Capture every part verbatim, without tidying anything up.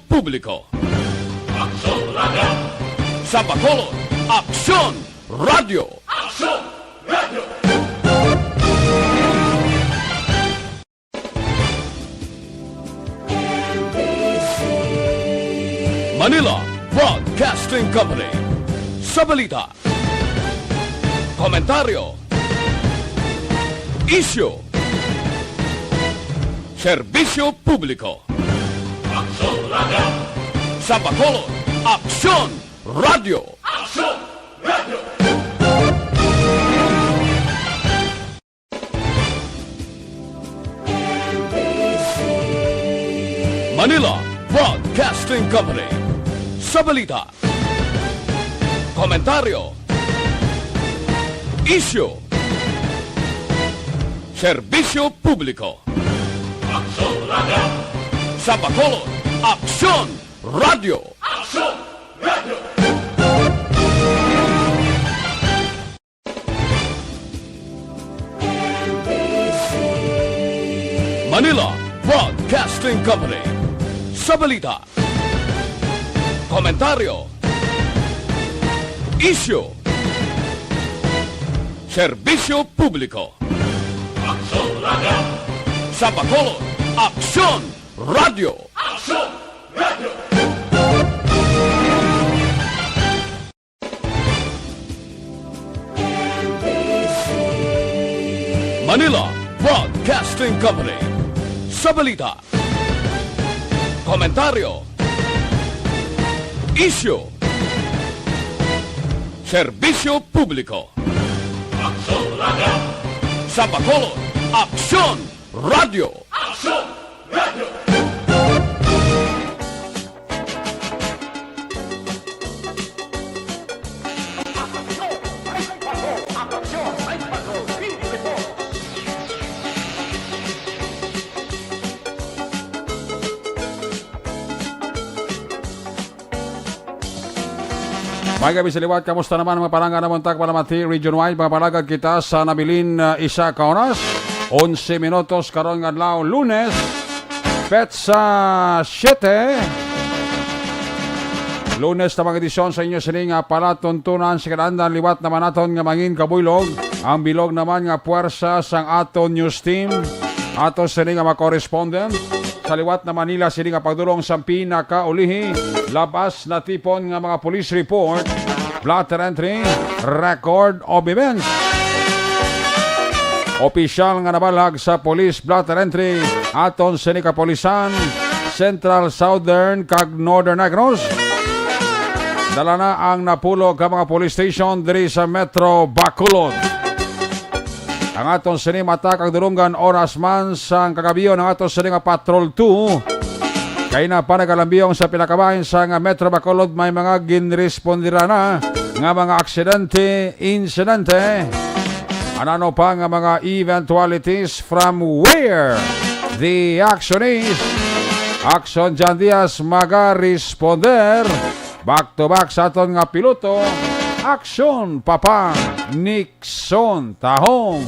Publiko. Aksyon Radio. Sa Bacolod, Aksyon Radio. Aksyon Radio. Manila Broadcasting Company. Sa balita, komentaryo, isyu, serbisyo publiko. Aksyon Radio. Sa Bacolod, Aksyon Radio. Aksyon Radio. Manila Broadcasting Company. Sa balita, komentaryo, isyu, serbisyo publiko. Aksyon Radio. Sa Bacolod, Aksyon Radio. Aksyon Radio. Manila Broadcasting Company. Sa balita, komentaryo, isyu, serbisyo publiko. Aksyon Radio. Sa Bacolod, Aksyon Radio. Aksyon Radio. Manila Broadcasting Company. Sa balita, komentaryo, isyu, serbisyo publiko. Aksyon Radio. Sa Bacolod, Aksyon Radio. Aksyon Radio. May gabi sa liwat, kamusta naman mga palangga na buntag, Palamati Region Wide? Mga palagad kita sa nabilin, ah, isa ka oras, onse minutos karon nga adlaw, Lunes, petsa siete. Lunes na mga edisyon sa inyo sini nga palatuntunan sa kinaandan. Liwat naman naton nga mangin kabuylog ang bilog naman nga puwersa sang aton news team. Ato sini nga mga correspondent sa liwat na Manila sini nga pagdulong sa pinakaulihi, labas natipon nga mga police report, blotter entry, record of events. Opisyal nga nabalag sa police blotter entry aton sini kapulisan, Central, Southern, kag Northern Negros. Dala na ang napulo ka mga police station diri sa Metro Bacolod. Ang aton sini mata kag dulungan oras man sang kagabion ang aton sini nga Patrol two. Kay na pa nagalambiyong sa pinakabahin sa nga Metro Bacolod may mga ginrespondira na nga mga aksidente, insidente. Anano pa nga mga eventualities from where the action is. Action Jan Diaz maga-responder. Back to back sa aton nga piloto. Action, Papa Nixon Tahong.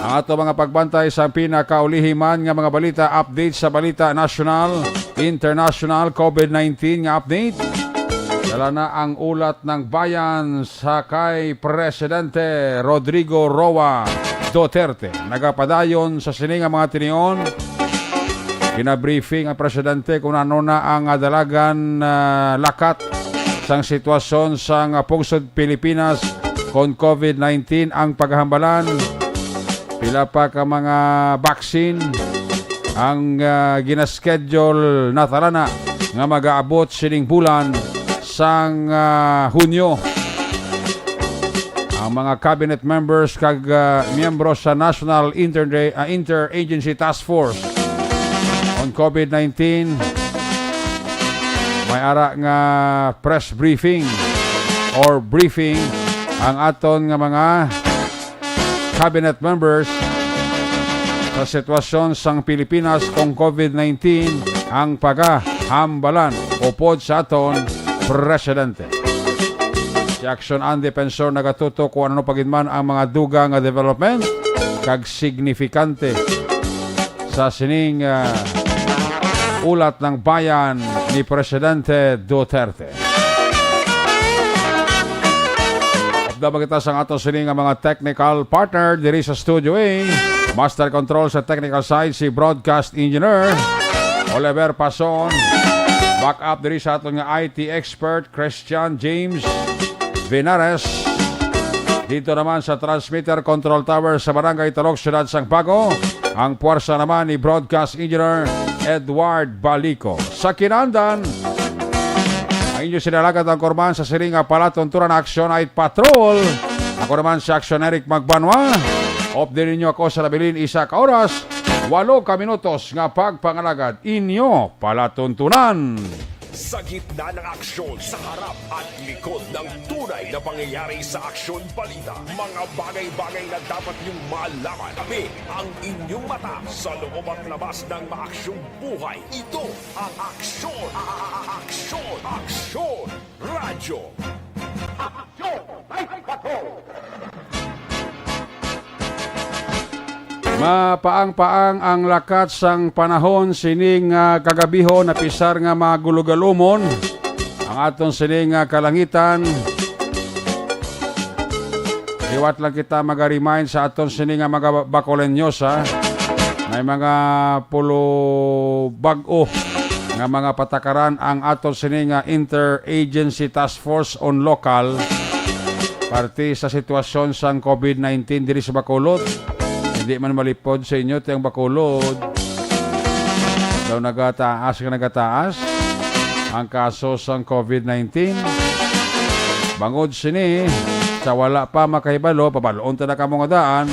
Ang ato mga pagbantay sa pinakaulihi man nga mga balita, update sa balita national, international, covid nineteen nga update. Dala na ang ulat ng bayan sa kay Presidente Rodrigo Roa Duterte. Nagapadayon sa sini nga mga tinion, ginabriefing ang presidente kung ano na ang, ah, dalagan, ah, lakat sang sitwasyon sang, ah, pungsod Pilipinas kon covid nineteen ang paghambalan. Pila pa ka mga vaccine ang, ah, ginaschedule na talana nga magaabot sining bulan sang, ah, Hunyo. Ang mga cabinet members kag, ah, miyembro sa National Inter-, ah, Interagency Task Force on covid nineteen, may ara nga press briefing or briefing ang aton nga mga cabinet members sa sitwasyon sang Pilipinas kung covid nineteen ang pagahambalan upod sa aton presidente. Si Action ang Defensor nagatutok kung ano pa gid man ang mga dugang nga development kag signifikante sa sining, ah, ulat ng bayan ni Presidente Duterte. Upda ba kita sa ato sini nga mga technical partner diri sa Studio A? Master control sa technical side, si broadcast engineer Oliver Pason. Back up diri sa aton nga I T expert, Christian James Venares. Dito naman sa transmitter control tower sa Barangay Talok, Siyudad sang Bago, ang puwersa naman ni broadcast engineer Edward Balico. Sa kinandan, ang inyo sinalagad ang kurman sa siring nga palatuntunan, Action Night Patrol. Ako naman si Action Eric Magbanwa. Update ninyo ako sa nabilin isa ka oras, walo ka minutos nga pagpangalagad. Inyo palatuntunan. Sa gitna ng aksyon, sa harap at likod ng tunay na pangyayari sa Aksyon Balita, mga bagay-bagay na dapat niyong malaman. Kami ang inyong mata sa loob at labas ng maaksyong buhay. Ito ang Aksyon, a- a- a- Aksyon, Aksyon Radyo. Aksyon! Mapaang-paang ang lakat sang panahon sining, ah, kagabihon, apisar nga magulugalumon ang aton sining, ah, kalangitan. Liwat lang kita maga-remind sa aton sini nga mga Bacoleños, ha. May mga pulo bag-o nga mga patakaran ang aton sini nga Interagency Task Force on Local, parte sa sitwasyon sang covid nineteen diri sa Bacolod. Hindi man malipod sa inyo ti ang Bacolod. Daw nagataas nga nagataas ang kaso sang covid nineteen. Bangod sini, sa wala pa makahibalo, pabalon ta na kamo nga daan,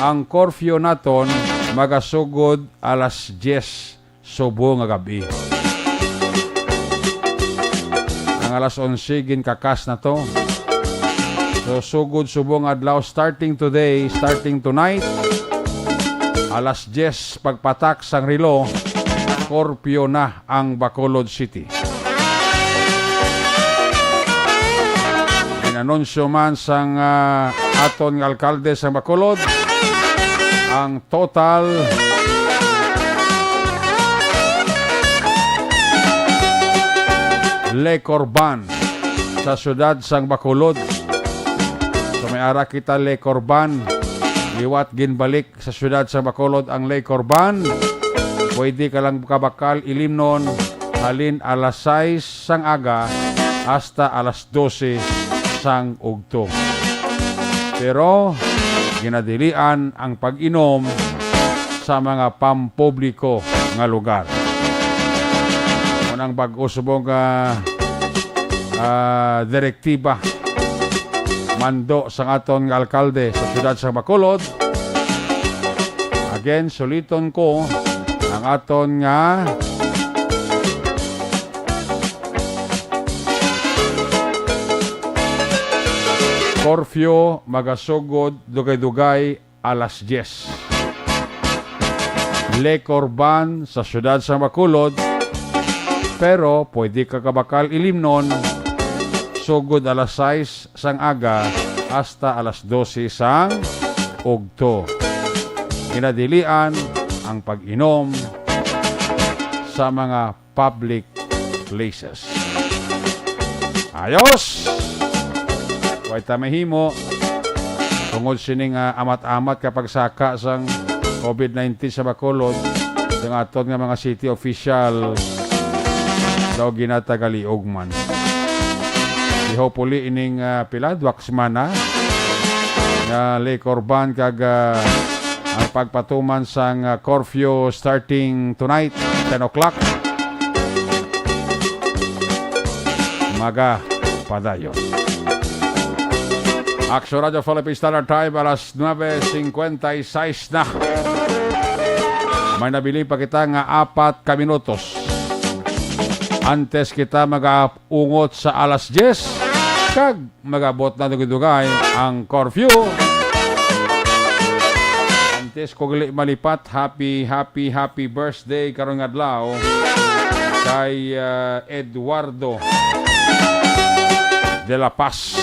ang curfew naton magasugod alas diyes subong nga gab-i. Ang alas onse ginkakas na to. So, sugod subong adlaw, starting today, starting tonight, alas diyes pagpatak sang relo, curfew na ang Bacolod City. Inanunsyo man sang, ah, aton nga alkalde sa Bacolod ang total liquor ban sa siyudad sang Bacolod. So, may ara kita liquor ban. Liwat ginbalik sa siyudad sa Bacolod ang liquor ban. Pwede ka lang kabakal ilimnon halin alas sais sang aga hasta alas dose sang ugto. Pero ginadilian ang pag-inom sa mga pampubliko nga lugar. Unang bag-o subong nga, ah, direktiba, mando sang aton nga alkalde sa siyudad sa Bacolod. Again, suliton ko ang aton nga curfew magasugod dugay-dugay alas diyes. Liquor ban sa siyudad sa Bacolod, pero pwede ka kabakal ilimnon sugod alas sais sang aga hasta alas dose sang ugto. Ginadilian ang pag-inom sa mga public places. Ayos! Way ta mahimo. Tungod sining, ah, amat-amat ka pagsaka sang covid nineteen sa Bacolod, sang aton nga mga city official daw ginatagaliog man. Di hopefully ining, ah, pila, dua ka semana nga liquor ban kag, ah, ang pagpatuman sang, ah, curfew starting tonight, ten o'clock. Maga padayon. Action Radio Philippine Standard Time, alas nuebe cincuenta y seis na. May nabilin pa kita nga apat ka minutos antes kita mag-ungot sa alas diyes, kag mag-abot na dugay-dugay ang curfew. Antes ko gali malipat, happy, happy, happy birthday karon nga adlaw kay, ah, Eduardo de la Paz.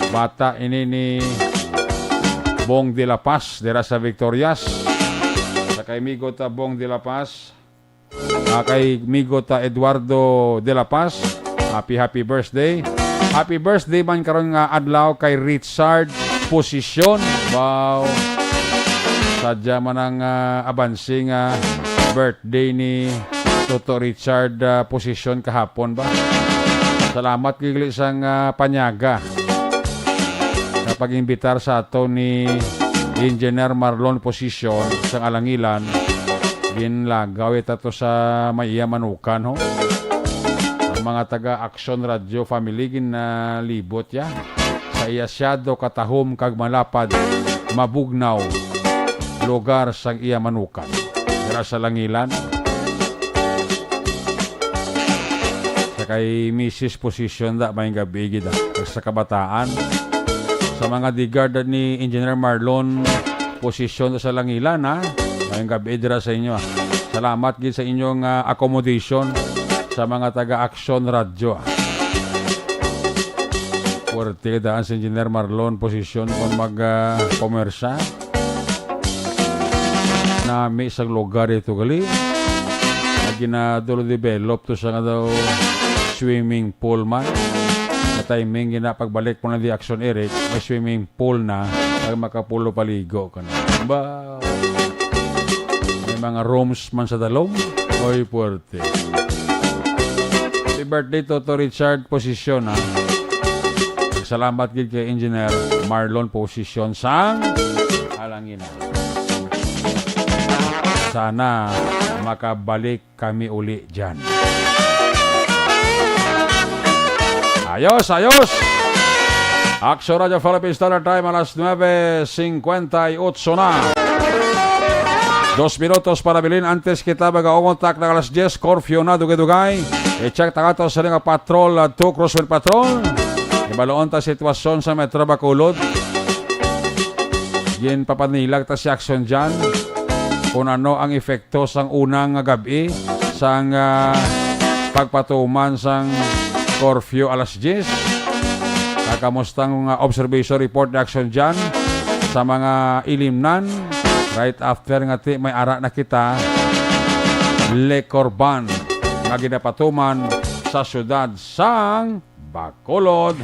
Bata ini ni Bong de la Paz dira sa Victorias. Sa kay Migo Tabong de la Paz, ah, kay Migo ta Eduardo de la Paz, happy, happy birthday. Happy birthday man karon nga adlaw kay Richard Posisyon. Wow. Sadya man ang, ah, abansi nga birthday ni Toto Richard, ah, Posisyon kahapon ba. Salamat gid gali sang, ah, panyaga sa pag-imbitar sa ato ni Engineer Marlon Posisyon sang Alangilan. Ginlagaw ita to sa may iya manukan, ho. Ang mga taga Aksyon Radio family ginalibot ya sa iya siyado katahom kag malapad, mabugnaw lugar sang iya manukan dira sa Langilan. Sa kay Missus Posisyon da, may gabi gid, ah. Kag sa kabataan, sa mga digard ni Engineer Marlon Posisyon sa Langilan, ha. May gabi dira sa inyo, ah. Salamat gid sa inyong, ah, accommodation sa mga taga Aksyon Radyo, ah. Puwerte daan si Engineer Marlon Posisyon kon mag, ah, komersa. Nami sang lugar ito gali. Nga ginadulo develop to sa nga daw swimming pool man. Sa timing gina pagbalik mo na di Action Eric, may swimming pool na, kag makapulo paligo ka na. Ba, may mga rooms man sa dalom. Oy, puwerte. Happy birthday, Toto Richard Posisyon, ha. Salamat gid kay Engineer Marlon Posisyon sang Alanginan. Sana makabalik kami uli dyan. Ayos, ayos! Action Radio Philippines Standard Time, alas nuebe cincuenta y ocho na. Dos minutos para bilin antes kita magaungot tak na alas diez, curfew na, dugay-dugay. I-check ta nga to sa nga patrol, uh, two Crosswind Patrol. Ibaluon ta sitwasyon sa Metro Bacolod. Ginpapanilag ta si Action dyan kung ano ang epekto sang unang nga gab-i sang, ah, pagpatuman sang curfew alas diyes. Kag kamusta ang, ah, observation report ni Action dyan sa mga ilimnan? Right after nga ti may ara na kita, liquor ban nga ginapatuman sa siyudad sang Bacolod.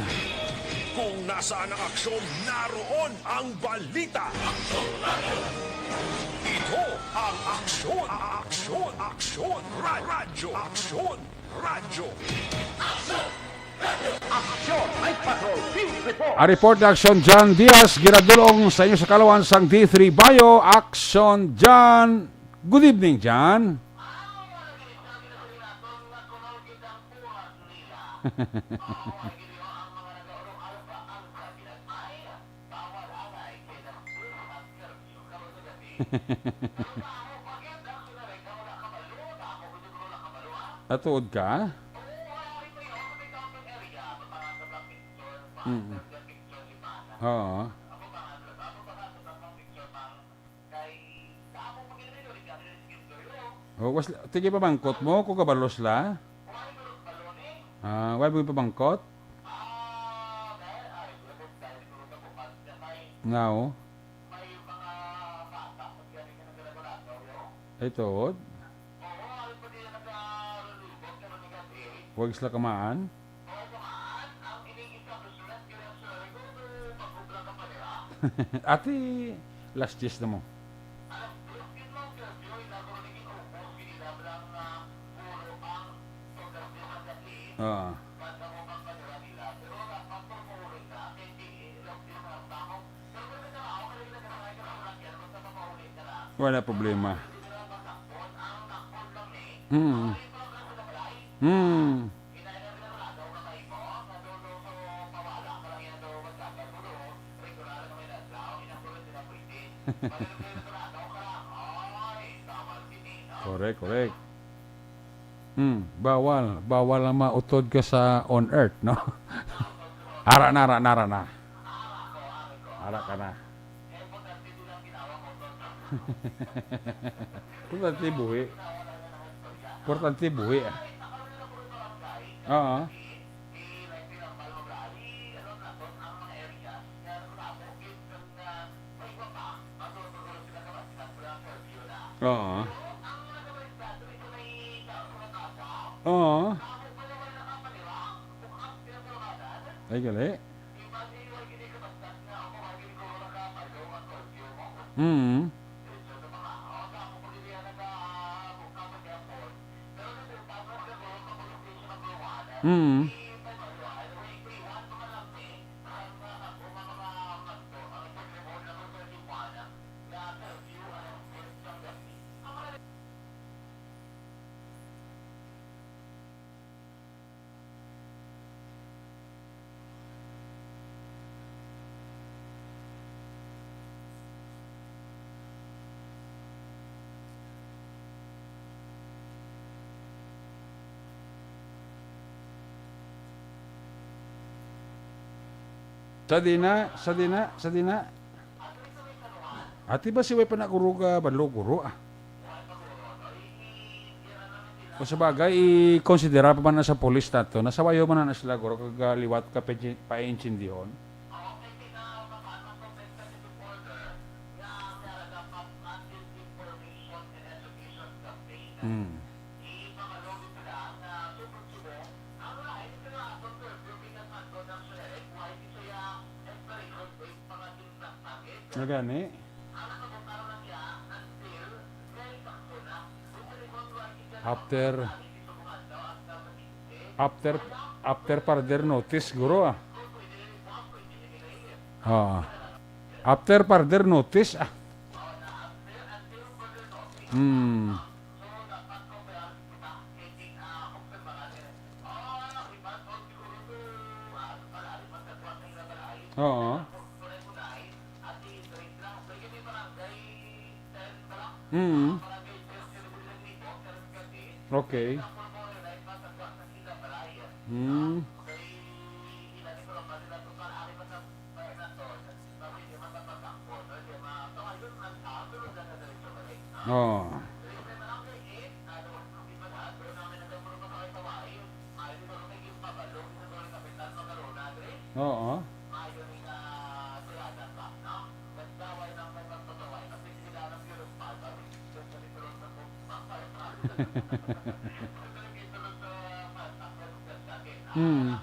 Kung nasaan ang aksyon, naroon ang balita. Ito ang Aksyon, Aksyon, Aksyon, Ra-, Radyo, Aksyon, Radyo. Aksyon, Night Patrol, Field Report. A report ni Action John Diaz, ginadulong sa inyo sa kalawan sang D three Bio. Action John. Good evening, John. Atuod ka? Mm. Oo. Oh, was, tigipamangkot mo kung kabalo sila? Ah, wala mo ipamangkot? Nga, oh. Ay, tuod. Wag sila kamaan. Ati, last yes na mo. Ah. Wala problema. Hmm. Hmm. Correct, correct. Hmm, bawal. Bawal ang mautod ka sa on earth, no? Ara na, ara na, ara na. Ara ka na. Importante buhi. Importante buhi, ah. Oo. Oo. Oo. Ay, gali. Mm. Mm. Sa dina, sa dina, sa dina. Ati ba si way pa na guro ka balo, guro, ah? O sa bagay, i-considera pa man na sa pulis nato, nasawayo man na sila, guro, kag, ah, liwat ka pa-, paintsindihon. Hmm. Nga gani. After, after, after further notice, guro, ah. Ah. After further notice, ah. Hmm. Oo. Mm. Okay. Mm. Oh. Oo. Hmm.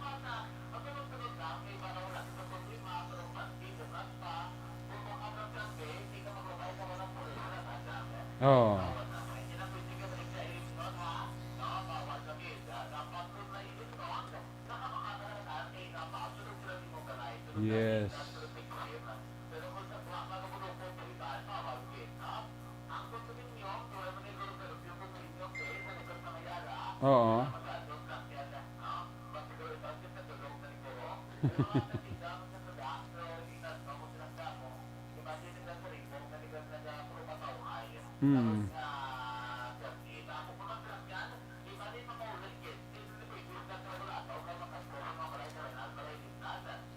Oo. Yes. Oo. Hmm.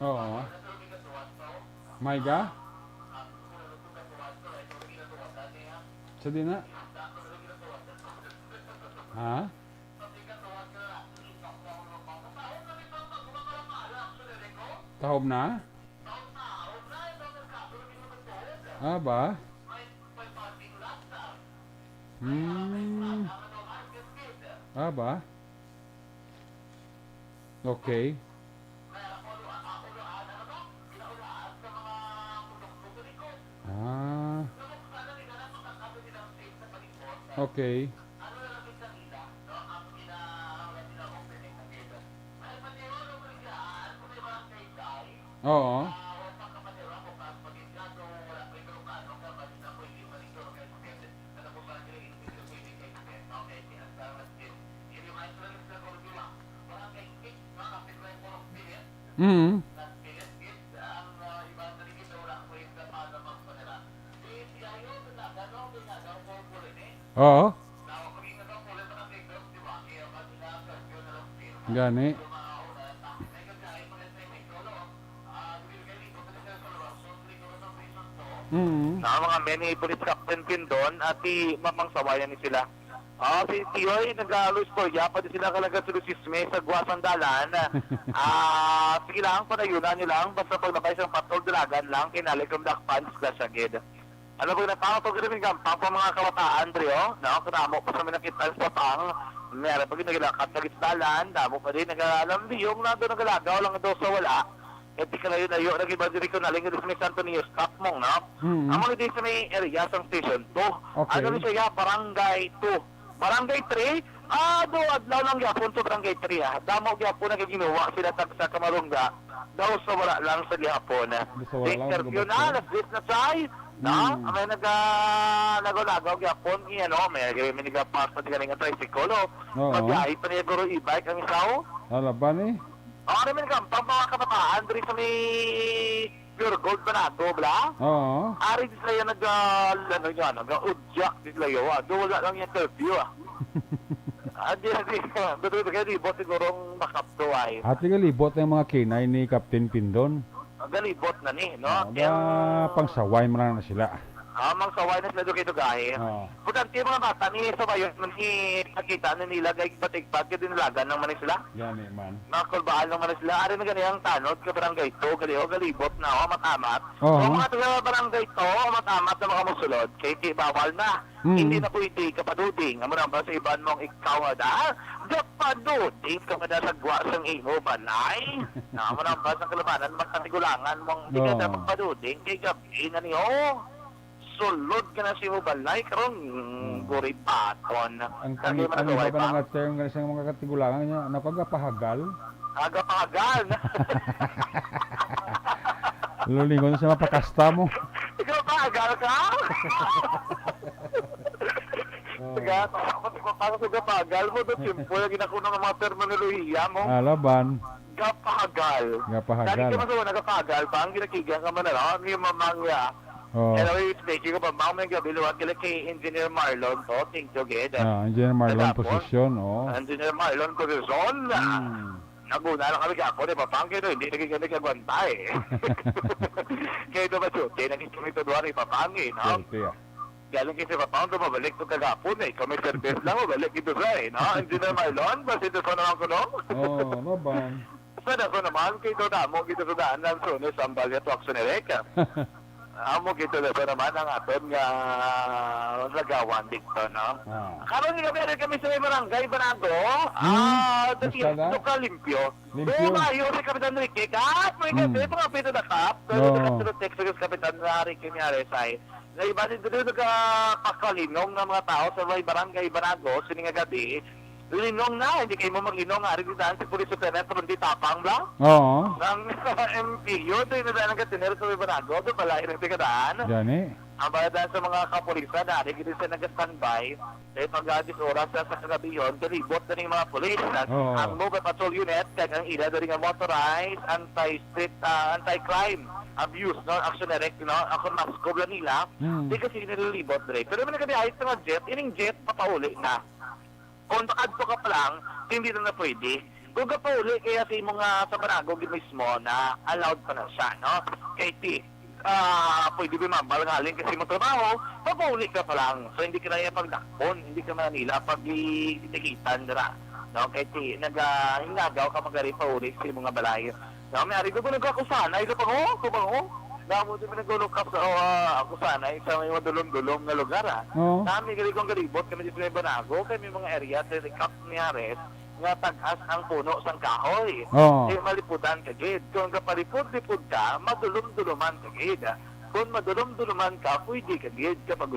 Oo. May ga? Sa di na? Ha? Tahob na? Ah, ba? Hmm. Ah, ba? Okay. Ah. Okay. Oo. Mm. Oo. Gani. Mm. Na mga mini Police Captain Pindon at ti mamangsawayan ni sila. Ah, si Tiyoy, nag-aalo istorya, pati sila kalaga sa Lusisme sa Guasan Dalan. Ah, sige lang, padayunan niyo lang, basta paglabay sa patrol, dalagan lang, kay nalig kang dakpan, disgrasya gid. Ano ba yung natawag ko rin, gampang pa mga kabataan, Dre, oh? No? Kadamo pa sa mga nakita sa patang, meron pa rin naglakat sa gisdalan, damo pa rin nagalambiyong na doon nagalagaw lang daw sa wala. E di kalayo-layo, nag-iba diri ko naling diri sa may Santo Niño, stop mong, no? Mm. Amo ni sa may area sang Station two. Okay. Ano ni siya, Barangay two. Barangay three, ah, do adlaw lang gyapon sa Barangay three, ah. Damo gyapon nagaginuwa sila tagsa ka marungga. Daw sa wala lang sa gihapon. Daw sa wala Di lang, curfew na, gabas na. Alas diyes na, say. Na, Hmm. may naga-, lagaw-lagaw gyapon, i-, ano, may, may nagapasa di ganing tricycle, oh. Oo. Magbiyahe pa niya, guro, e-bike ang isa, oh. Ala ba ni? Oh, ano man ka, pang mga kabataan, diri sa may Pure Gold, Banago, bla? Oo. Ari di sila yung nag-, ah, ano yun, nag-udyak di sila yun, ah. Doon wala lang yung curfew, ah. Ah, di, di, di, di, di, di, di, siguro ang makapto ay. Ati galibot ang mga kinay ni Captain Pindon. Ang galibot na ni, no? Ah, Kaya ga-, pangsaway man lang na sila. Ah, mangsaway na sila doon kay Dugahe. Oo. Importante yung mga bata ni sa bayan, ni nakita na nila, kay batik-batik, dinalagan lang man ni sila. Gani man. Mga kulbaan lang man ni sila. Ari na gani ang tanod ka barangay to, gali, o, galibot na, o, matamat. Oo. So, mga taga barangay to, o, matamat na makamusulod, kay ti bawal na. Mm. Hindi na pwede kapaduding. Amo na ba sa iban mong ikaw nga da? Gapaduding ka ba da sa gwa sang imo balay? Na, amo na ba sa kalabanan, magkatigulangan mong di ka Oo. da magpaduding, kay gabi na niyo. Sulod ka na sa imo balay, karon, Mm. guripaton. Ang Kasi tani-, ang managaway iba pa pa. Nga term nga sa mga katigulangan niya, nakaga pahagal? Aga pahagal. Lulingon sa mapakasta mo. Ikaw pahagal ka? Oo. Sige, tapos ikaw pa, sige, pahagal mo, do, simple, ang ginakuna ng mga terminolohiya mo. Ah, laban. Gapahagal. Gapahagal. Dali ka masama, nagapahagal pa, ang ginakigang ka man, ano, ni mamangya. Oo. Hello, it's Becky ko, pambang, may gabi, luwag kila kay Engineer Marlon to, thank you, gid. Ah, Engineer Marlon Kagapon. Posisyon, oo. Engineer Marlon Posisyon, ah, Hmm. naguna lang kami gapon, eh, papang, kaya hindi lagi kami kagwanta, eh. Kaya ito ba, Chuti, naging kami ito, duwa, ni Papang, eh, no? Swerte, ah. Galing kay si Papang, ito, mabalik to kagapon, eh. Kami service lang, mabalik ito sa, eh, no? Engineer Marlon, ba, si Tuso naman ko, no? Oo, laban. Sa daso naman, kay ito, damo, kay ito, sa daan, lang, so, ni Sambal, ito, action, eh, Rek. Amo gid talaga naman ang aton nga lagawan dito, no? Ah. Karon nga meron kami sa may barangay, Banago. Hmm, Ah, dati, basta na? Ito ka limpyo. Limpyo. Pero maayo si Kapitan Ricky. Kahapon yung gabi, Hmm. mga pito na kap. Pero Oo. Nakatulog text sa Kapitan na Ricky Miares ay, na iba din doon nagpakalinong ng mga tao sa may barangay, Banago, sini nga gabi. Linong na, hindi kayo mo maglinong, nga rin daan si Police Lieutenant Rondy Tapang, bla? Oo. Ang M P U, ito yung nadaan ng katinero sa may Banago, doon pala, yung nagtikadaan. Gani. Ang mga daan sa mga kapulisan, na rin, hindi sila nag-standby. Kaya pag alas diyes oras sa, sa kagabi yun, galibot na ng mga pulis. At Oo. Ang Mobile Patrol Unit, kag ang ila, doon nga motorized, anti-street, ah, anti-crime, abuse, no? Action direct, no? Ako, mas kubla nila, Hmm. di kasi nililibot, Dre. Pero may nagkabiyahit sa mga jet, ining jet, papauli na. Kung makadto ka pa lang, hindi na na pwede. Kung kapauli kaya sa imo nga sa Banago gid mismo na allowed pa na siya, no? Kay ti, ah, pwede ba mambal nga halin kasi mo trabaho, papauli ka pa lang. So, hindi ka na iya pagdakpon, hindi ka man nila pag-iigitan dira. No? Kay ti, nag, ah, hingagaw ka magari pauli sa imo nga balay. Nami ari ko nagkakusanay sa pango, sa pango. Namo di man nagulukap sa, ah, kusanay sa may madulom-dulom nga lugar, ah. Oo. Nami gali kong galibot kami di sa may Banago, kay may mga area sa Recap Miares nga tag-as ang puno sang kahoy. Oo. Kay maliputan ka gid. Kung kapalipod-lipod ka, madulom-duluman ka gid. Kung madulom-duluman ka, pwede ka gid ka pag-,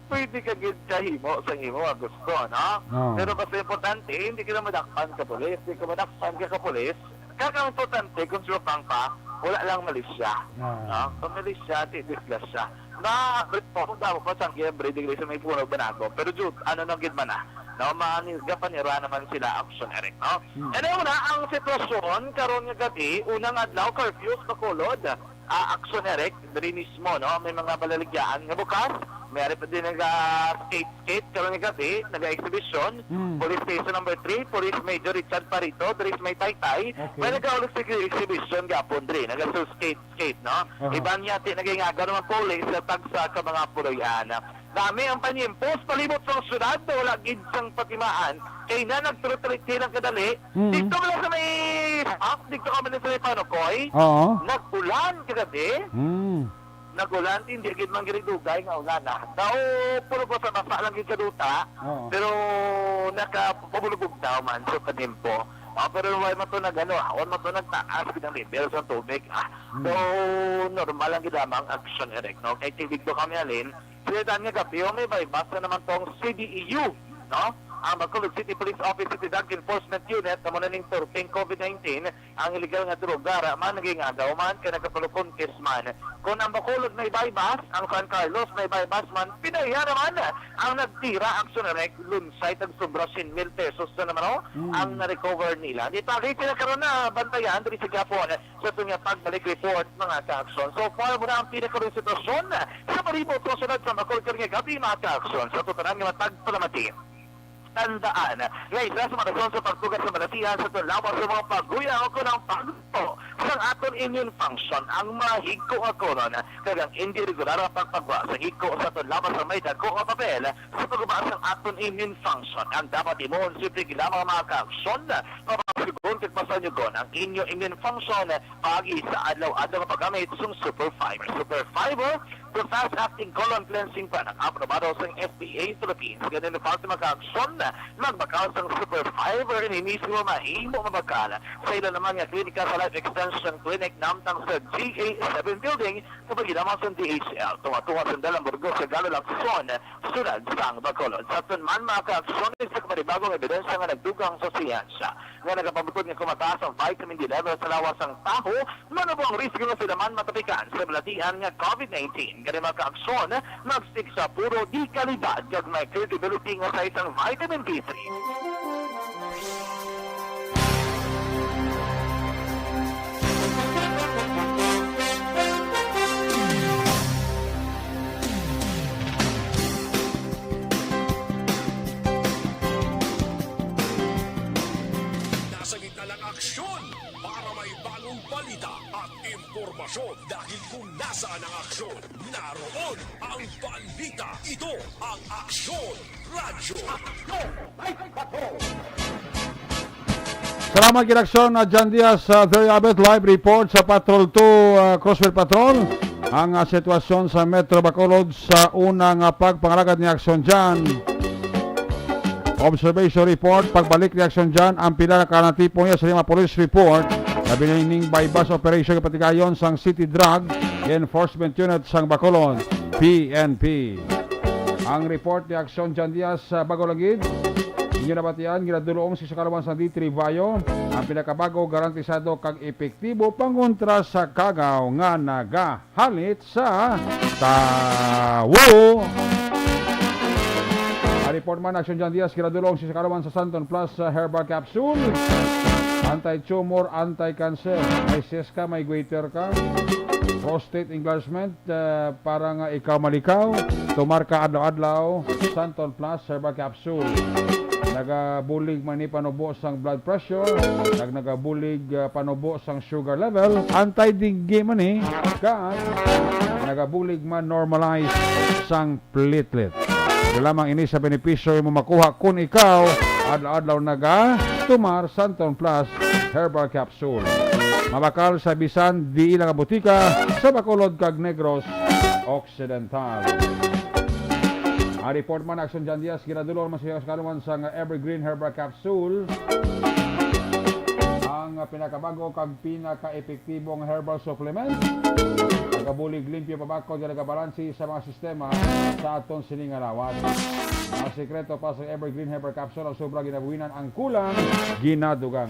pwede ka gid ka himo sa imo nga gusto, no? Oo. Pero basta importante, hindi ka na madakpan ka pulis. Hindi ka madakpan ka ka pulis, kag ang importante, kung sure pang pa, wala lang malisya. Ah. No? Kung malisya, di disgrasya. Na, kung daw pa sang every degree sa may puno banago. Pero jud, ano nang gid man na? No, mani-, gapanira naman sila action, Eric, no? Hmm. Ano na ang sitwasyon karon nga gabi, unang adlaw, curfew sa Bacolod, ah, action, Eric, diri mismo, no? May mga balaligyaan nga bukas, may ari pa din naga-skate-skate karon nga gabi, naga-exhibition, Hmm. Police Station number three, Police Major Richard Parito, diri sa may Taytay. Okay. May nagaulit sa exhibition gapon diri, naga-skate-skate, no? Aha. Iban niya, ti, nagingagaw naman police sa tagsa ka mga puloy-an. Dami ang panyimpos palibot sa syudad, wala gid sang patimaan. Kay na nagtulot-tulit silang kadali. Mm. Dito wala sa may, ah, dito kami sa may Panukoy. Oo. Nag-ulan kagabi. Mm. nag-ulan, hindi gid man gid dugay nga ulan, ah. Daw, puro basa-basa lang gid sa duta, Oo. pero nakapabulog-bugtaw man sa panimpo. Ah, pero wala man to nag-, ano, ah, wala man to nagtaas gid ang level sa tubig, ah. Hmm. So, normal lang gid lamang action, Eric, no? Kay tibig to kami, alin, sila nga gabi, oh, may bypass na naman tong C D E U, no? Ang Bacolod City Police Office City Drug Enforcement Unit, amo na ning thirteen COVID nineteen, ang illegal nga droga, ra man, naging agaw man, kay nagapalukon case man. Kung ang Bacolod may bypass, ang San Carlos may bypass man, pinahiya naman ang nagtira, action, Eric, lunsay tag sobra cien mil pesos na naman, oh, Hmm. ang na-recover nila. Di pa, kay sila karon na bantayan, diri sa gihapon, sa aton nga pagbalik report, mga ka-action. So far, muna ang pinakaroon sitwasyon sa palibot sa syudad sa Bacolod karong gabi, mga ka-action. Sa aton tanan nga matagpalamati, tandaan nga isa sa mga rason sa pagtuga sa balatian sa aton lawas sa mga pagguyaw kuno ang pagluto sang aton immune function, ang mahigko nga colon, kag ang indi regular nga pagpagwa sa higko sa aton lawas sa may dako nga papel sa pagguba sang aton immune function. Ang dapat himuon, simple gid lamang, mga ka-action, mapasugon kag pasanyugon ang inyo immune function paagi sa adlaw-adlaw nga paggamit sang Super Fiber. Super Fiber, the fast-acting colon cleansing product, aprobado sang F D A Philippines. Ganin, mga ka-action, magbakal sang Super Fiber ini mismo mahimo mabakal sa ila naman nga klinika sa Life Extension Clinic, namtang sa G A seven Building, kapagilaman sa D H L, tunga-tunga sa Dalan Burgos, sa Galo, Lacson, syudad sang Bacolod. Sa aton man, mga ka-action, isa ka panibagong ebidensya nga nagdugang sa siyensiya nga nagapamutod nga kung mataas ang vitamin D level sa lawas sang tawo, manubo ang risgo nga sila man matapikan sa balatian nga COVID nineteen. Gani, mga ka-action, mag-stick sa puro de-kalidad kag may credibility nga sa isang vitamin D three. Nasa gitna ng aksyon para may bagong balita at impormasyon, dahil kung nasaan ang aksyon, naroon ang balita. Ito ang Aksyon Radyo. Salamat gid, Aksyon, uh, John Diaz, uh, there you have it, live report sa Patrol two, uh, Crossfire Patrol. Ang, uh, sitwasyon sa Metro Bacolod sa una nga pagpangalagad ni Aksyon John. Observation report, pagbalik ni Aksyon John, ang pila ka natipon niya sa lima police report na binining buy-bust operation, patigayon sang City Drug Enforcement Unit sang Bacolod, P N P. Ang report ni Aksyon John Diaz sa Bago Langid. Inyo nabatian, ginadulong sa kaluman sang D three Bayo, ang pinakabago, garantisado kag epektibo pangontra sa kagaw nga naga halit sa tawo. Ang report man, Action John Diaz, ginadulong sa kaluman sa Santon Plus, uh, Herbal Capsule. Anti-tumor, anti-cancer. May cyst ka, may goiter ka, prostate enlargement, uh, para nga ikaw malikaw, tumar ka adlaw-adlaw, Santon Plus Herbal Capsule. Nagabulig man ni panubo sang blood pressure, nag-, nagabulig, ah, panubo sang sugar level, anti-dengue man ni, kag nagabulig man normalize sang platelet. Wala lamang ini sa benepisyo imo makuha kung ikaw adlaw-adlaw naga tumar Santon Plus Herbal Capsule. Mabakal sa bisan diin lang nga butika sa Bacolod kag Negros Occidental. Ang report man, Action John Diaz, ginadulong man sa kaluman sang Evergreen Herbal Capsule, ang pinakabago kag pinaka-epektibong herbal supplement. Nagabulig limpyo, pabakod nga nagabalansi sa mga sistema sa aton sini nga lawas. Ang sekreto pa sa Evergreen Herbal Capsule, ang sobra ginabuhinan, ang kulang ginadugang.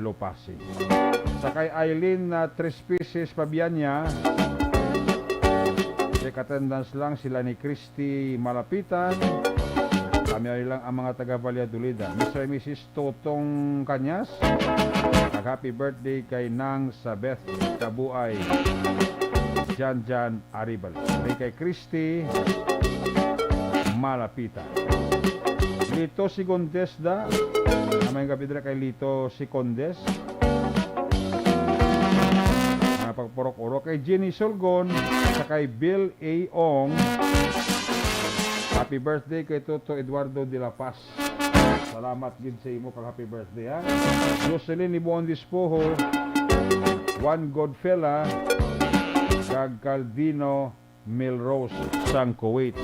Lupasi. Sa kay Eileen, ah, Tres Pisis Pabianya, check attendance lang sila ni Christy Malapitan. Kami lang ang mga taga Valladolid, ah. Mister and Missus Totong Kanyas, kag happy birthday kay Nang Sabeth Kabuay, Jan Jan Aribal. Kay Christy Malapitan. Lito Secondes da. May gabi dira kay Lito Secondes. Mga pagpurok-urok kay Jenny Sulgon sa kay Bill A. Ong. Happy birthday kay Toto Eduardo de la Paz. Salamat gid sa imo kag happy birthday, ha. Jocelyn Libuon Dispoho, Juan Godfella, kag Caldino Melrose sang Kuwait.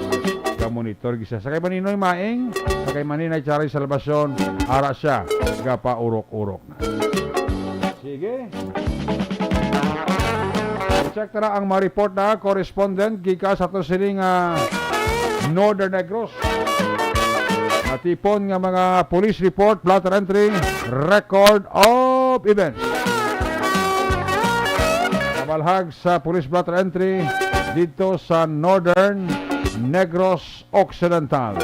Ga-monitor gisa. Sa kay Maninoy Maing, sa kay Maninay Charay Salvacion, ara siya, gapaurok-urok na. Sige. Check tara ang mga report na correspondent gikan sa ato sining, ah, Northern Negros. Natipon nga mga police report, blotter entry, record of events. Nabalhag sa police blotter entry dito sa Northern Negros Occidental.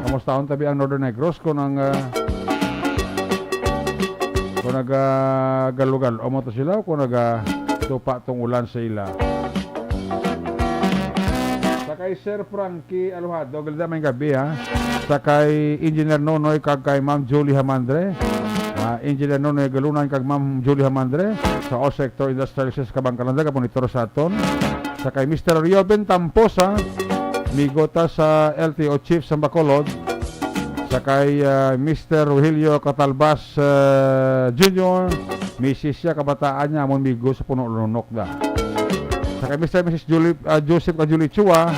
Kamustahon tabi ang Northern Negros kung ang, ah, kung nagagalugalo mo to sila o kung nagatupa tong ulan sa ila. Sa kay Sir Frankie Alojado, ganda may gabi, ha. Sa kay Engineer Nonoy kag kay Ma'am Julie Hamandre. Ah, Engineer Nonoy Galunan kag Ma'am Julie Hamandre sa All Sector Industrial Sales Kabangkalan, ga-monitor sa aton. Sa kay Mister Rioben Tamposa, migo ta sa L T O Chief sa Bacolod. Sa kay, ah, Mister Rogelio Catalbas, ah, Junior, misis siya, kabataan niya, amon migo sa Puno Lunok da. Sa kay Mister and Missus Julie, ah, Joseph kag Julie Chua,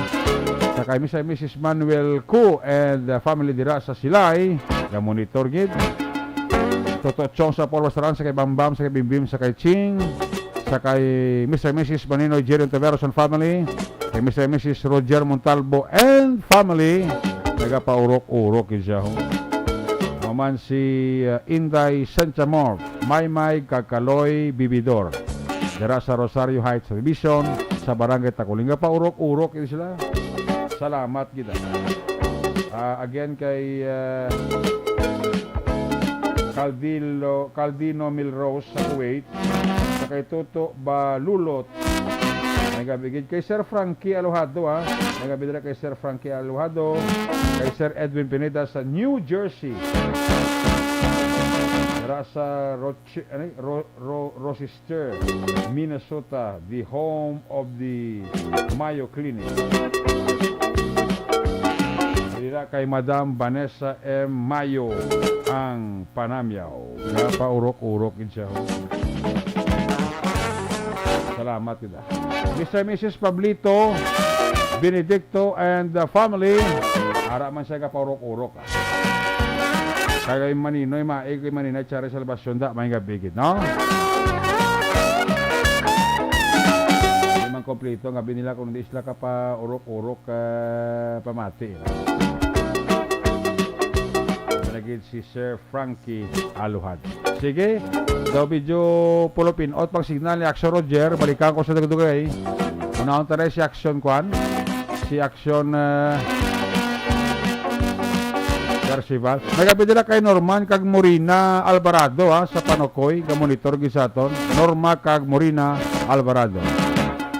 sa kay Mister and Missus Manuel Cu and, ah, family dira sa Silay, ga-monitor gid. Toto Chong sa Paul Wastaran, sa kay Bambam, sa kay Bimbim, sa kay Ching, sa kay Mister and Missus Maninoy Jerry Ontiveros and family, kay Mister and Missus Roger Montalbo and family, nagapaurok-urok gid siya, ho. Maman si, uh, Inday Sanchamor, Maymay kag Kaloy Bibidor, dira sa Rosario Heights Division, sa Barangay Taculing. Gapaurok-urok gid sila. Salamat gid. Ah, again kay, ah, Caldilo, Caldino Milrose sa Kuwait, sa kay Toto Balulot. May gabi gid kay Sir Frankie Alojado, ha. May gabi dira kay Sir Frankie Alojado, kay Sir Edwin Pineda sa New Jersey. Dira sa Roche-, ano, Ro-, Ro-, Rochester, Minnesota, the home of the Mayo Clinic. Dira kay Madam Vanessa M. Mayo ang panamyaw. Napaurok-urok gid siya, ho. Salamat kita. Mister and Missus Pablito Benedicto and the family. Ara man siya gapaurok-urok, ah. Kay Maninoy Maig, kay Maninay Chari Salvacion, da, may gabi gid, no? Di man kompleto ang gabi nila kung di sila ka pa urok-urok, ah, pamati. Malagid si Sir Frankie Aluhad. Sige, daw medyo pulupin-ot pang signal ni Action Roger. Balikan ko sa dugay-dugay. Unahon ta na si Action kwan. Si Action, ah, Percival. May gabi nila kay Norman kag Morina Alvarado, ha, sa Panocoy. Ga-monitor gid sa aton. Norma kag Morina Alvarado.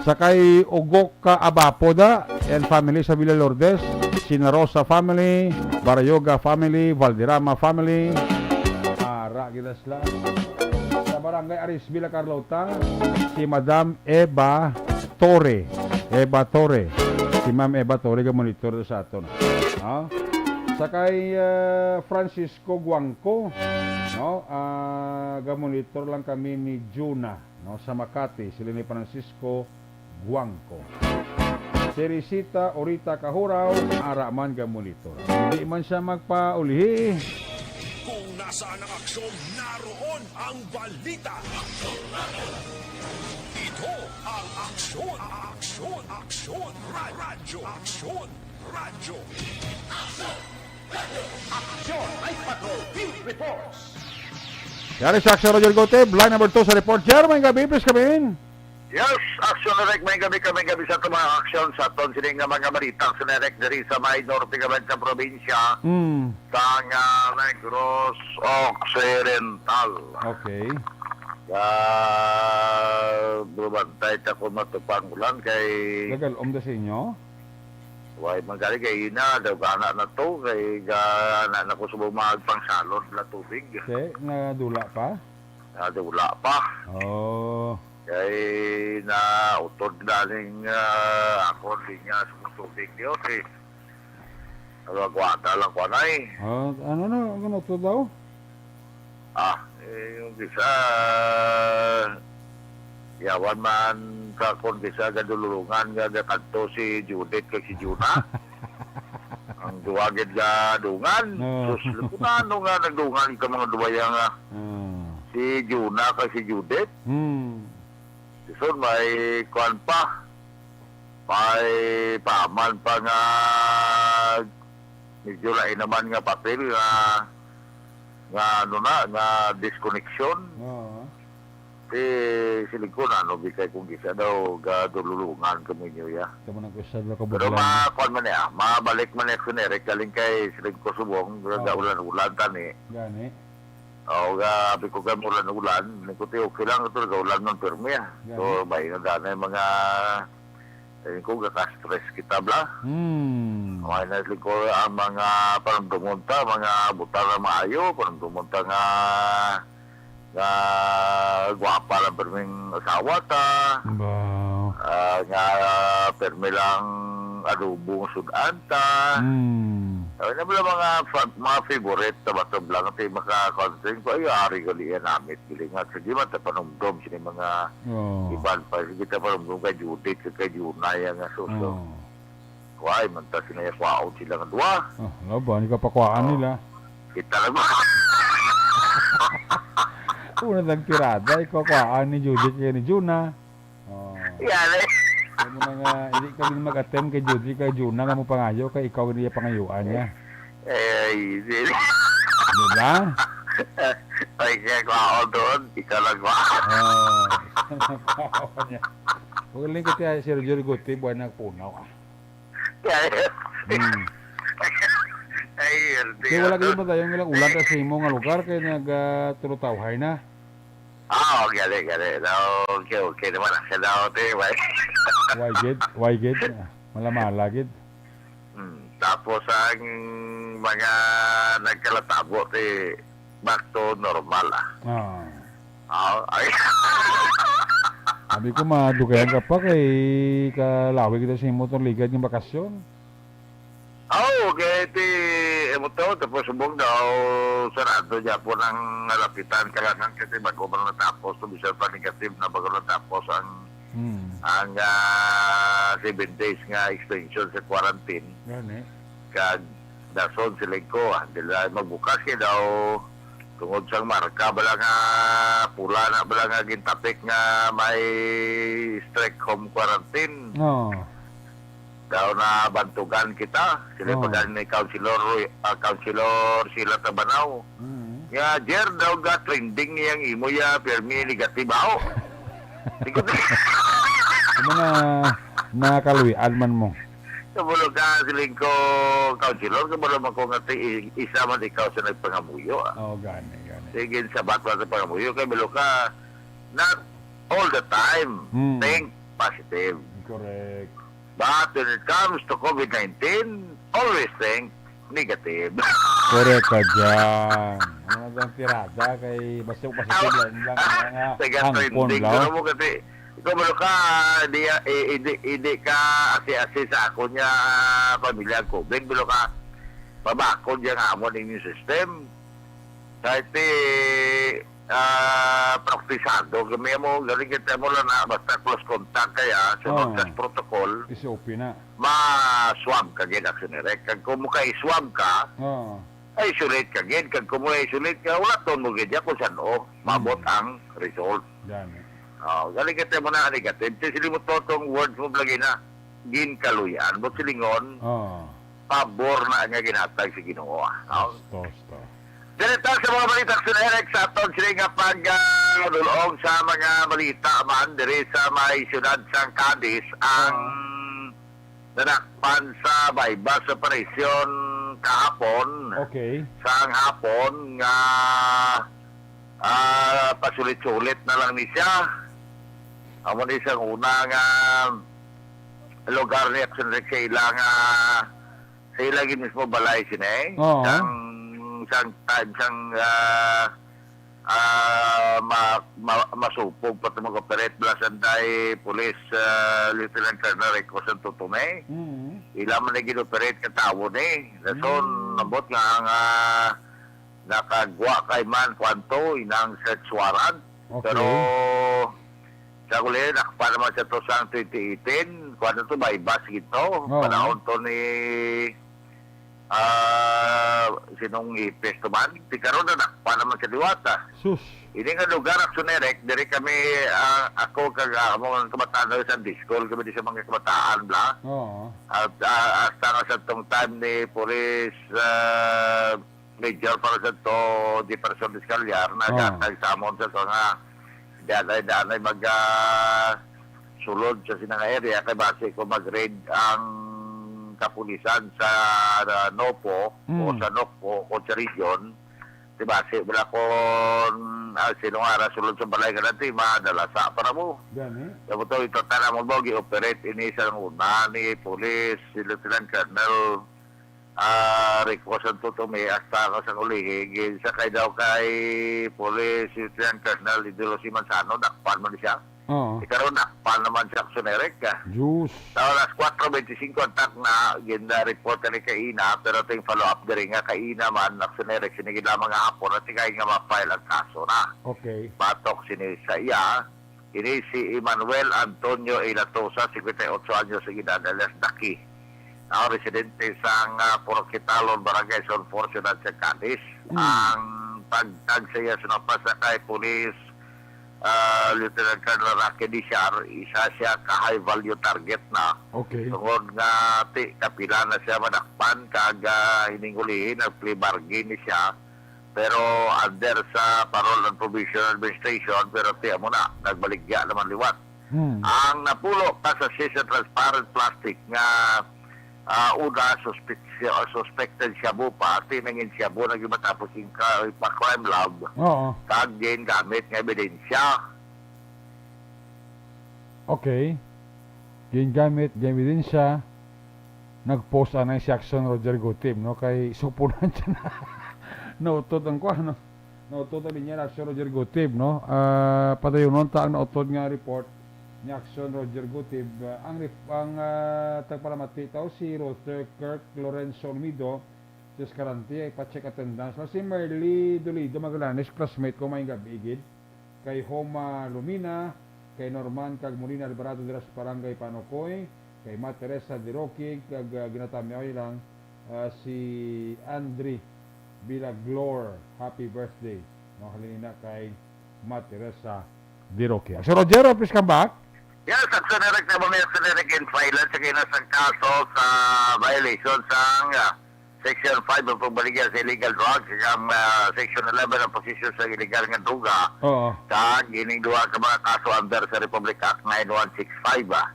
Sa kay Ugok ka Abapo da and family sa Villa Lourdes, Sina Rosa family, Barayoga family, Valderrama family. Ara gid sila. Sa Barangay Arisville, Carlota, si Madam Eva Torre. Eva Torre. Si Ma'am Eva Torre ga-monitor sa aton. No? Sa kay, eh, Francisco Guangco, no? Ah, ga-monitor lang kami ni Juna, no, sa Makati, sila ni Francisco Guangco. Teresita Orita Kahuraw, ara man ga-monitor. Hindi man siya magpauli. Kung nasaan ang aksyon, naroon ang balita. Ito ang Aksyon, Aksyon, Aksyon, Ra-, Radyo, Aksyon, Radyo. Aksyon! Night Patrol Field Reports. Yari sa Action Roger Gotib, line number two sa report. Jer, may gabi, please come in. Yes, Action Direct, may gabi kami gabi sa aton mga action sa aton sini nga mga balita sa Direct diri sa may norte nga sa probinsya Hmm, sang ah, Negros Occidental. Okay. Ah, bumantay ta kung matupang ulan kay Gagalom da sa inyo? Way man gani kay ina daw gana na to kay ga na, na ko subong magpangsalod na tubig. Te, nadula pa? Nadula pa. Oh. Kay na utod na ning ah, ako linya sa tubig niyo kay nagwagwata lang ko anay. Ah, ano na, ano to daw? Ah, eh, yung isa, yawan man sa kon isa gadululungan nga gakanto si Judith kag si Juna. Ang duwa gid gadungan. No. Sus, kung ano nga nagdungan ka mga duwaya nga Ah. si Juna kag si Judith. Hmm. Sison may kuan pa. May paman pa nga medyo lain naman nga papel nga nga ano na, nga disconnection. Oo. Si siling ko na ano, bikay kung kisa daw gadululungan kami niyo ya. Tama na ko sa Pero kabulan. ma kuan man niya, mabalik man niya si Eric galing kay siling ko subong Gaulan-ulan tani. Gani. O ga abi ko kay ulan-ulan, ni ko ti okay lang ito gaulan man pirmi ah. So may na dana yung mga eh, ko gaka-stress kita bla. Hmm. May na ko ang mga panumdumon ta, mga butang nga maayo, panumdumon ta nga nga gwapa lang pirming asawa ta. Ba. Ah, nga pirmi lang adobong sudan ta. Hmm. Ay na bala mga fa- mga favorite ta ba to bla nga ti maka content ko ay ari gali yan namit gali nga sige man ta panumdom sini mga Oh. iban pa sige ta panumdom kay Judith kay Junay nga suso. Oh. Why man ta sila kwaon sila nga duha. Oh, laban, ikaw pakuhaan Oh. nila. Kita lang ba? Una lang tirada, ikaw kuhaan ni Judith kay ni Juna. Oh. Yan eh. Kaya mo na nga, hindi ka din mag-attempt kay Judith kay Juna nga mo pangayo kay ikaw niya pangayuan niya. Eh, hindi. Di ba? Ay, siya kwaon doon. Ikaw lang kwaon. Oh. Huwag lang kita, Sir Jory Guti, buwan nagpunaw ah. Kaya, Hmm. Ay, hindi. Kaya wala kayo matayong ilang ulan sa imo nga lugar kay nag ah, tulutawhay na. Ah, oh, gali, gali. No, okay, okay naman. Ang kadaw, te, may. Why gid? Why gid? Ah, Malamala gid. Hmm. Tapos ang mga nagkalatabo, te, back to normal, ah. Ah. Ah, ay. Sabi ko, madugayan ka pa kay kalawi kita sa imo tong ligad nga bakasyon. Oh, okay, ti imo to, tapos subong daw sarado gyapon ang nalapitan, kailangan kasi bago man natapos, to bisan pa negative na bago natapos ang Hmm. ang ah, seven days nga extension sa quarantine. Gani. Kag dason sila ko, ah, dila magbukas kay daw tungod sang marka bala nga pula na bala nga gintapik nga may strict home quarantine. Oh. Daw na bantugan kita. Sila Oh. pa galing ni Councilor Roy, ah, Councilor Sila Tabanaw. Mm. Ya, Jer, daw ga trending yang imo ya, permi negative ako. Di ko Yung mga nakaluwian man mo. Kabalo ka, siling ko, Councilor, kabalo man ko nga ti-, i-, isa man ikaw sa nagpangamuyo, ah. Oh, gani, gani. Sige, sabat lang sa pangamuyo, kay bilo ka, not all the time, Hmm. think positive. Correct. But when it comes to covid nineteen, always think negative. Correct ka dyan. Ano na ang tirada kay basta yung positive lang, lang, lang nga Taga hangpon trending lang. Pero mo kasi, ikaw mo ka, di, eh, hindi, hindi ka asi-asi sa ako niya pamilya ang covid. Bilo ka, mabakod yung amo ng immune system. Kahit eh, ah, praktisado kami mo, galing kita mo lang na basta close contact kaya, sunod Oh. kas protocol, S O P na. ma-swab ka gid, Action Direct. Kag kung mo ka-swab ka, Oh. isolate ka gid. Kag kung mo isolate ka, wala to mo gid ya kung saan, oh, mabot Hmm. ang result. Gani. Oh, galing kita mo na negative. Kasi mo to tong words mo lagi na ginkaluyan. But silingon, Oh. pabor na nga ginhatag sa Ginoo, ah. Oh. Gusto, gusto. Direkta sa mga balita, Sir Eric, sa aton sila nga pag, ah, dulong sa mga balita man diri sa may siyudad sang Cadiz, ang nadakpan sa buy-bust operation kahapon, Okay. sang hapon nga, ah, pasulit-sulit na lang ni siya. Amo ni sang una nga lugar ni Action Rex sa ila nga sa ila gid mismo balay sini. Oo. Sang, sang time, sang, ah, ah, ma-, ma-, masupog pa ito mag-operate, bala sanday Police, ah, Lieutenant Colonel Rico Santo Tome. Mm. Ila man na gin-operate ka tawo ni. Rason, Mm. nabot nga ang, ah, nakagwa kay man kwanto inang search warrant. Okay. Pero sa uli, nakpa naman siya to sa twenty eighteen. Kuwan to, buy-bust gid to. Oo. Panahon to ni, ah, sinong Ipis to man. Di karon na nakpa naman siya liwat, ah. Sus. Ini nga lugar, Action Eric, diri kami, ah, ako kag, ah, amo nga kabataan sa Sunday school, kami di sa mga kabataan, bla. Oo. At, ah, hasta nga sa tong time ni Police, ah, Major para sa to, Jefferson Discaliar, Ah. nagkatag samon sa to nga danay-danay mag, ah, sulod sa sina nga area kay basi ko mag-raid ang kapulisan sa, ah, NOPO o Mm. sa NOCPO o sa region, di basi wala kon, ah, sino nga ara sulod sa balay nga natin, madalasa para mo. Gani? Kaya mo to, ito tanamon mo, gi-operate ini sa una ni Police, si Lieutenant Colonel ah, Rico Santo Tome, hasta nga sa ulihi, gin-, sa kay daw kay Police Lieutenant Colonel Idolo C. Manzano, dakpan man siya. Oo. Ikaron, dakpan naman siya, Action Eric, ah. Diyos. Sa alas kwatro bente singko ang tak na, gin-report ka ni kaina, pero ting follow-up diri nga kaina man, Action Eric, sinigid lamang nga hapon, at sigay nga ma-file ang kaso na. Okay. Batok sini sa iya, Ini si Emmanuel Antonio Ilatosa, singkwenta y otso anyos ang edad, alias Daki. Ang residente sang, ah, Purok Kitalon, Barangay Zone four, Siyudad sa Cadiz. Mm. Ang pagtag sa iya sa napasa kay Police, ah, Lieutenant Colonel Rocky Dishar, isa siya ka high value target na. Okay. Tungod nga ti kapila na siya madakpan kag, ah, hiningulihi, nag-plea bargain ni siya. Pero under sa Parole and Probation Administration, pero tiyan mo na, nagbaligya naman liwat. Hmm. Ang napulo ka sachet sa transparent plastic nga, ah, una suspect-, suspected shabu pa, tinangin shabu na gyud matapos yung ka-, pa-crime lab, Oo. kag gingamit nga ebidensya. Okay. Gingamit, gingamit din siya. Nag-post anay si Action Roger Gutib, no? Kay supunan siya na. Nautot ang kuha, no? Nautot ang linya ni Action Roger Gutib, no? Ah, padayonon ta ang nautot nga report ni Action Roger Gutib. Ah, ang rep-, ang, ah, tagpalamati tao si Rother Kirk Lorenzo Olmido, si Escalante, ay pa-check attendance. Si Merly Dolido Magallanes, classmate ko, maayong gabi, gid. Kay Homa Lumina, kay Norman kag Molina Alvarado dira sa Barangay Panocoy, kay Ma Teresa Diroque, kag, ah, ginatamyaw lang, ah, si Andre Villaglor. Happy birthday. No, halin na kay Ma Teresa Diroque. So, Roger, please come back. Yes, Action Eric, na mo may Action Eric in file sa kinasang kaso sa violation sang, ah, Section five ang pagbaligya sa illegal drugs, ang, ah, Section eleven ang posisyon sa illegal nga droga. Oo. Kag ining duha ka mga kaso under sa Republic Act nine one six five, ah.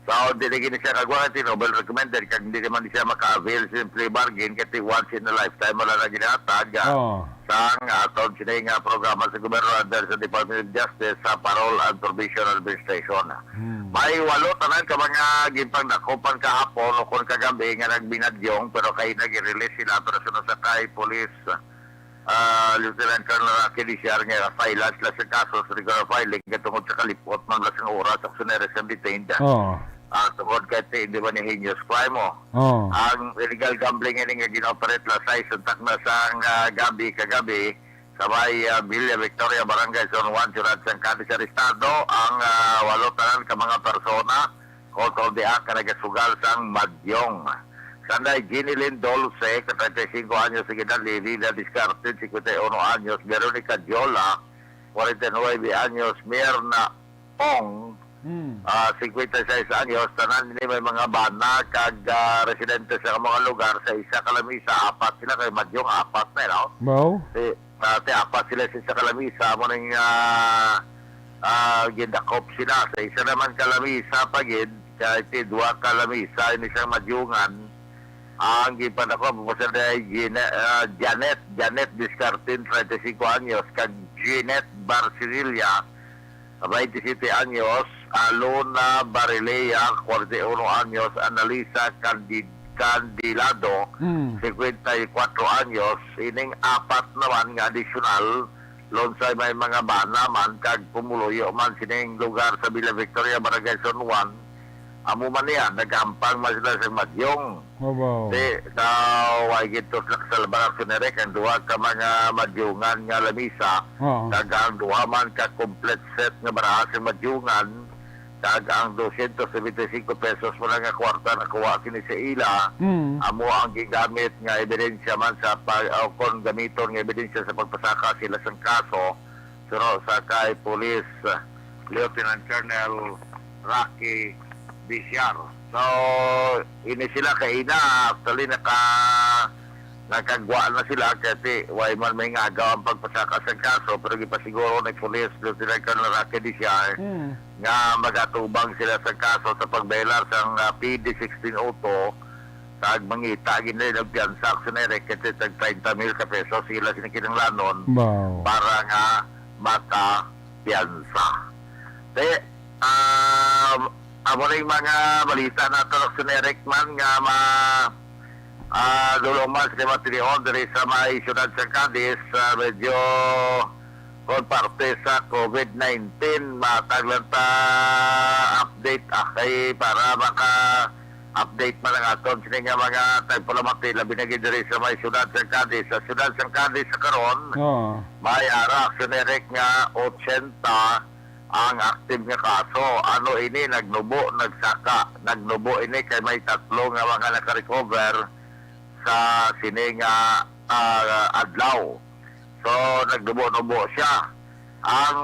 So, dili gini siya kagwa, tinoble recommended, kag hindi naman siya maka-avail sa plea bargain, kasi once in a lifetime, wala na ginahatag, ah. Oo. Sang aton sini nga programa sa gobyerno under sa Department of Justice sa Parole and Probation Administration. Hmm. May walo tanan ka mga ginpangdakopan kahapon o kon kagabi nga nagbinadyong, pero kay nag-release sila, pero sa kay Police, ah, Lieutenant Colonel Rocky Diciar nga file sila sa kaso sa regular filing katungod sa kalipot man lang sa oras sa sunere sa detained. Oo. Ah, tungod kay ti-, di ba ni heinous crime mo? Oo. Ang illegal gambling ini nga gin-operate la sais untak na sa nga gabi kagabi, sa may, ah, Villa Victoria, Barangay Zone one, Siyudad sang Cadiz, arestado ang, ah, walo tanan ka mga persona, code of the act, nga nagasugal sang madyong. Sanday Ginilin Dulce, ka treinta y cinco anyos ang edad, Lilida Discarte, cincuenta y uno anyos, Veronica Jola, cuarenta y nueve anyos, Mirna Ong, Hmm. Ah, singkwenta y seis anyos, tanan ini may mga bana kag, ah, residente sa mga lugar. Sa isa ka lamisa, apat sila, kay madyong apat na, no? Wow. Si, ah, ti apat sila sa isa ka lamisa, amo ning, ah, ah, gindakop sila. Sa isa naman ka lamisa pa gid, kay ti duha ka lamisa, ini sang madyungan, ang gipadakop mo sa day, Gina-, ah, Janet, Janet Discartin, treinta y cinco anyos, kag Jeanette Barcililla, twenty-seven anyos, Alona Barilea, forty-one anyos, Annalisa Candid-, Candilado, Mm. cincuenta y cuatro anyos, ining apat naman nga additional, lunsay may mga bana man kag pumuluyo man sining lugar sa Villa Victoria, Barangay San Juan, amo man niya, nagahampang man sila sa madyong. Wow. Ti, sa way gid to sila kasalbar, Aksyon Eric, ang duha ka mga madyungan nga lamisa, Oo. kag ang duha man ka complete set nga baraha sa madyungan, kag ang dosyentos nobenta y cinco pesos mo lang nga kwarta nakuha kini sa ila, Mm. amo ang gigamit nga ebidensya man sa pag-, o kon gamiton nga ebidensya sa pagpasaka sila sang kaso, suno sa kay Police, uh, Lieutenant Colonel Rocky Bisiar. So, ini sila kay ina, actually, naka-, nakagwa na sila kasi way man may ngagaw ang pagpasaka sa kaso, pero gipasiguro ni Police Lieutenant Colonel Rocky Bisiar Mm. nga magatubang sila sa kaso sa pagbayolar sang, ah, P D sixteen oh two, kag mangita gid nila og piyansa, Aksyon Eric, kasi tag treinta mil ka pesos sila sini kinahanglanon Wow. para nga makapiyansa. Te, um, amo na yung mga balita nato, Aksyon Eric, man nga ma-, ah, dulong man sa mga tinion diri sa may siyudad sa Cadiz, ah, medyo kon parte sa COVID nineteen, matag lang ta update, ah, kay para maka-update man ang aton sini nga mga tagpalamati, labi na gid diri sa may siyudad sa Cadiz. Sa siyudad sa Cadiz sa karon, Oo. may ara, Aksyon Eric, nga ochenta ang active nga kaso. Ano ini, nagnubo, nagsaka? Nagnubo ini kay may tatlo nga mga naka-recover sa sini nga, ah, adlaw. So, nagnubo-nubo siya. Ang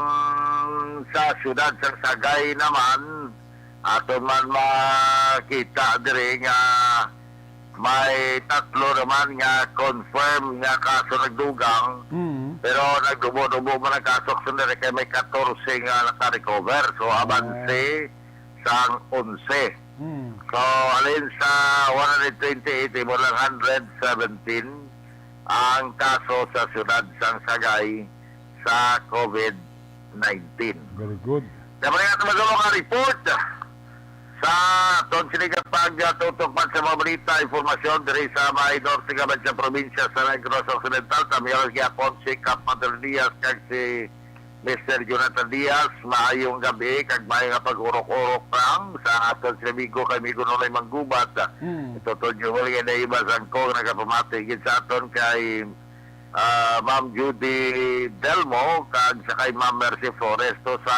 sa siyudad sang Sagay naman, aton man makita diri nga may tatlo naman nga confirm nga kaso nagdugang, Mm. pero nagnubo-nubo man ang kaso, Aksyon Eric, kay may katorse nga naka-recover. So, abanse sang onse. Mm. So, alin sa one hundred twenty-eight, imo lang hundred seventeen ang kaso sa siyudad sang Sagay sa COVID nineteen. Very good. Dapat nga tumadulong ang report sa aton sini nga pagtutok man sa mga balita, impormasyon diri sa may norte nga sa probinsya sa Negros Occidental. Kami ang gihapon si Cap Padre Diaz kag si Mister Jonathan Diaz. Maayong gabi kag maayo nga pag-urok-urok lang sa aton si amigo kay amigo Nonoy Manggubat. Hmm. Ito to, Jewel, nga na iba sang kong nagapamati gid sa aton kay ah, Ma'am Judy Delmo kag sa kay Ma'am Mercy Flores to sa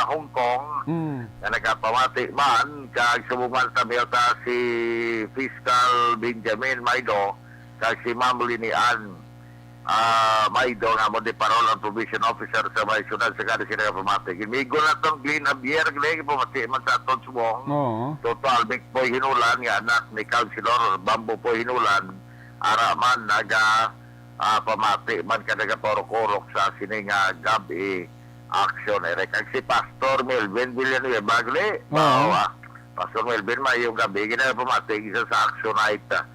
Hong Kong, Mm. nga nagapamati man, kag subong man ta, si Fiscal Benjamin Maido kag si Ma'am Lini Ann, ah, Maido, nga amo di parol ang probation officer sa may siyudad sa Cadiz, nga nagapamati. Gimigo na tong Glenn Javier, Glenn, pamati man sa aton subong. Oo. Toto Albic Boy Hinulan, nga anak ni Councilor Bambo Boy Hinulan, ara man naga ah, pamati man ka nagapaurok-urok sa sini nga gab-i, Aksyon Eric. Kag si Pastor Melvin Villanueva, gali, Oo. mao, ah, Pastor Melvin, maayong gabi. Ginagapamati isa sa Aksyon Night, ah,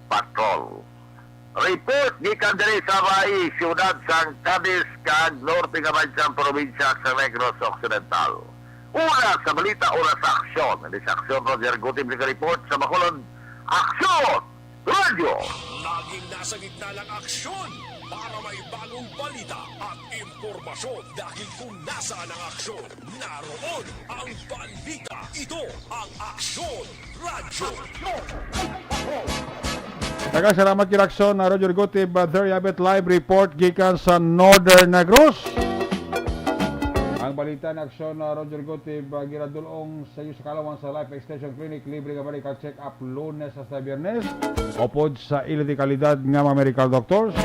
Patrol. Report gikan diri sa may siyudad sang Cadiz kag norte nga may sang probinsya sa Negros Occidental. Una sa balita, una sa aksyon. Ini sa aksyon, Roger Gutib, nag-report sa Bacolod. Aksyon! Radyo. Laging nasa gitna ng aksyon para may bagong balita at impormasyon, dahil kung nasaan ang aksyon, naroon ang balita. Ito ang Aksyon Radyo. Daghang salamat kay Aksyon, ah, Roger Gutib, ah, There You Have It, live report gikan sa Northern Negros. Ang balita ni Aksyon, ah, Roger Gutib, ah, ginadulong sa iyo sa kalawan sa Life Extension Clinic, libre nga medical check-up Lunes hasta Biyernes, upod sa ila di kalidad nga mga medical doctors.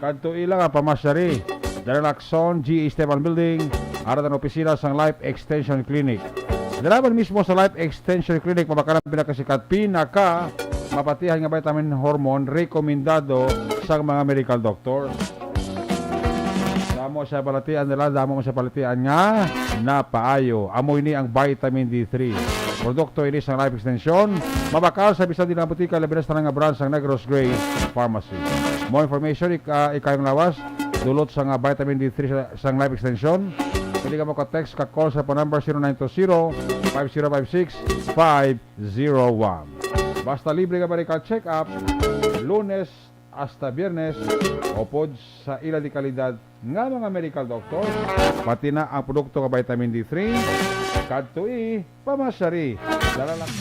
Kadto ila nga pamasyari, Daniel Lacson, G Esteban Building, harap ang opisina sang Life Extension Clinic. Lalaban mismo sa Life Extension Clinic, mabakal ang pinakasikat, pinaka mapatihan nga vitamin hormone rekomendado sang mga medical doctors. Damo sa balatian nila, damo mo sa balatian nga napaayo. Amo ini ang vitamin D three. Produkto ini sang Life Extension. Mabakal sa bisan dili ang butika, labi na sa tanan nga branch sang Negros Gray Pharmacy. More information, ik-, ah, ikayong lawas, dulot sa nga vitamin D three sa, sang Life Extension. Pwede ka mo ka-text, ka-call sa phone number zero nine two zero, five zero five six, five zero one. Basta libre ka medical check-up, Lunes hasta Biyernes, upod sa ila di kalidad nga mga medical doctor, pati na ang produkto nga vitamin D three, kadtoi, pamasyari. Dala lang.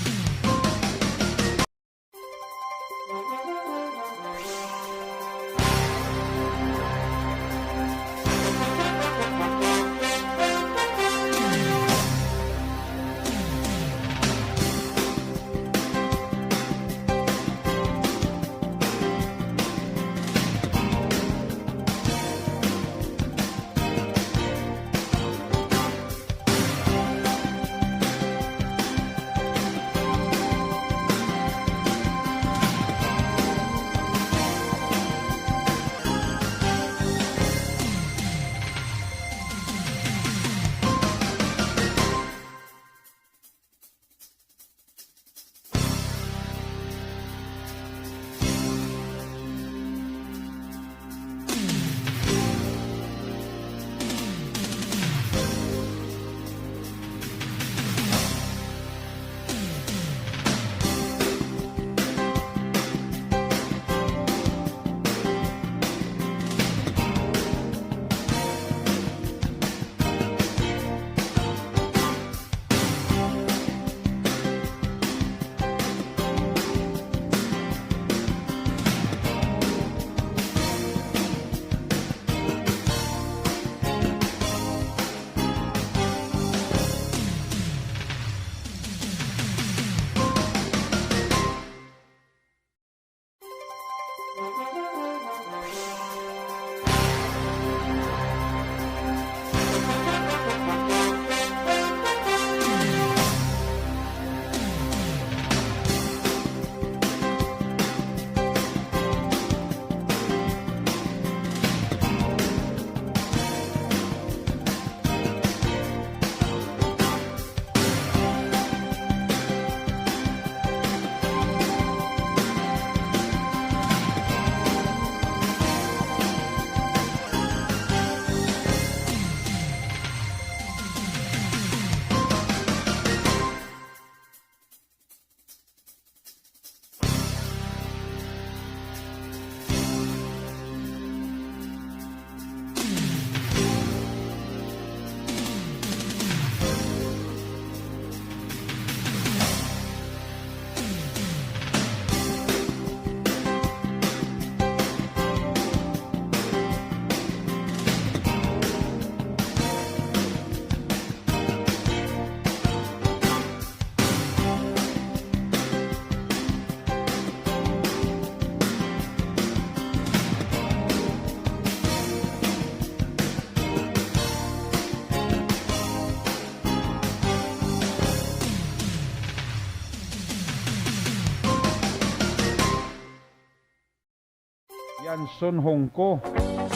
Yanson Hongko.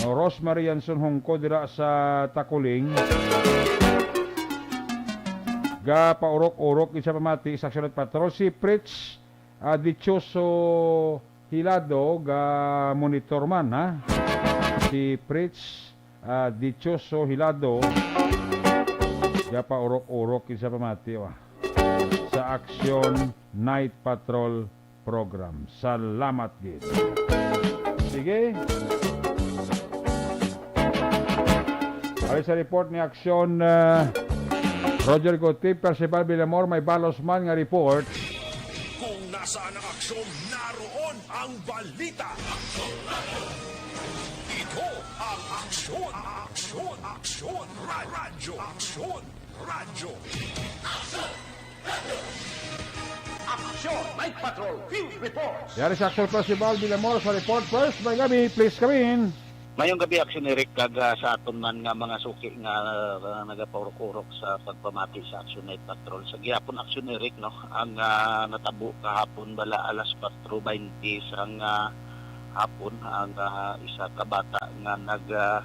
O, Rosemary Yanson Hongko dira sa Takuling. Gapaurok-urok gid sa pamati sa Action Night Patrol. Si Fritz, ah, Dichoso Hilado, ga monitor man, ha? Si Fritz, ah, Dichoso Hilado, gapaurok-urok gid sa pamati, wa, sa Action Night Patrol program. Salamat gid. Sige. Ari sa report ni Aksyon, uh, Roger Guti, Percival Villamor, may balos man nga report. Kung nasaan ang aksyon, naroon ang balita. Ito ang Aksyon, Aksyon, Aksyon, Ra-, Radyo, Aksyon. Radyo. Action Night Patrol Field Reports. Yari sa Action Festival, Villamor sa report first. May gabi, please come in. Mayong gabi, Action Eric, kag, ah, sa aton man nga mga suki nga, ah, nagapaurok-urok sa pagpamati sa Action Night Patrol. Sa gihapon, Action Eric, no, ang, ah, natabo kahapon bala alas kwatro baynte sang, ah, hapon, ang, ah, isa ka bata nga nag, ah,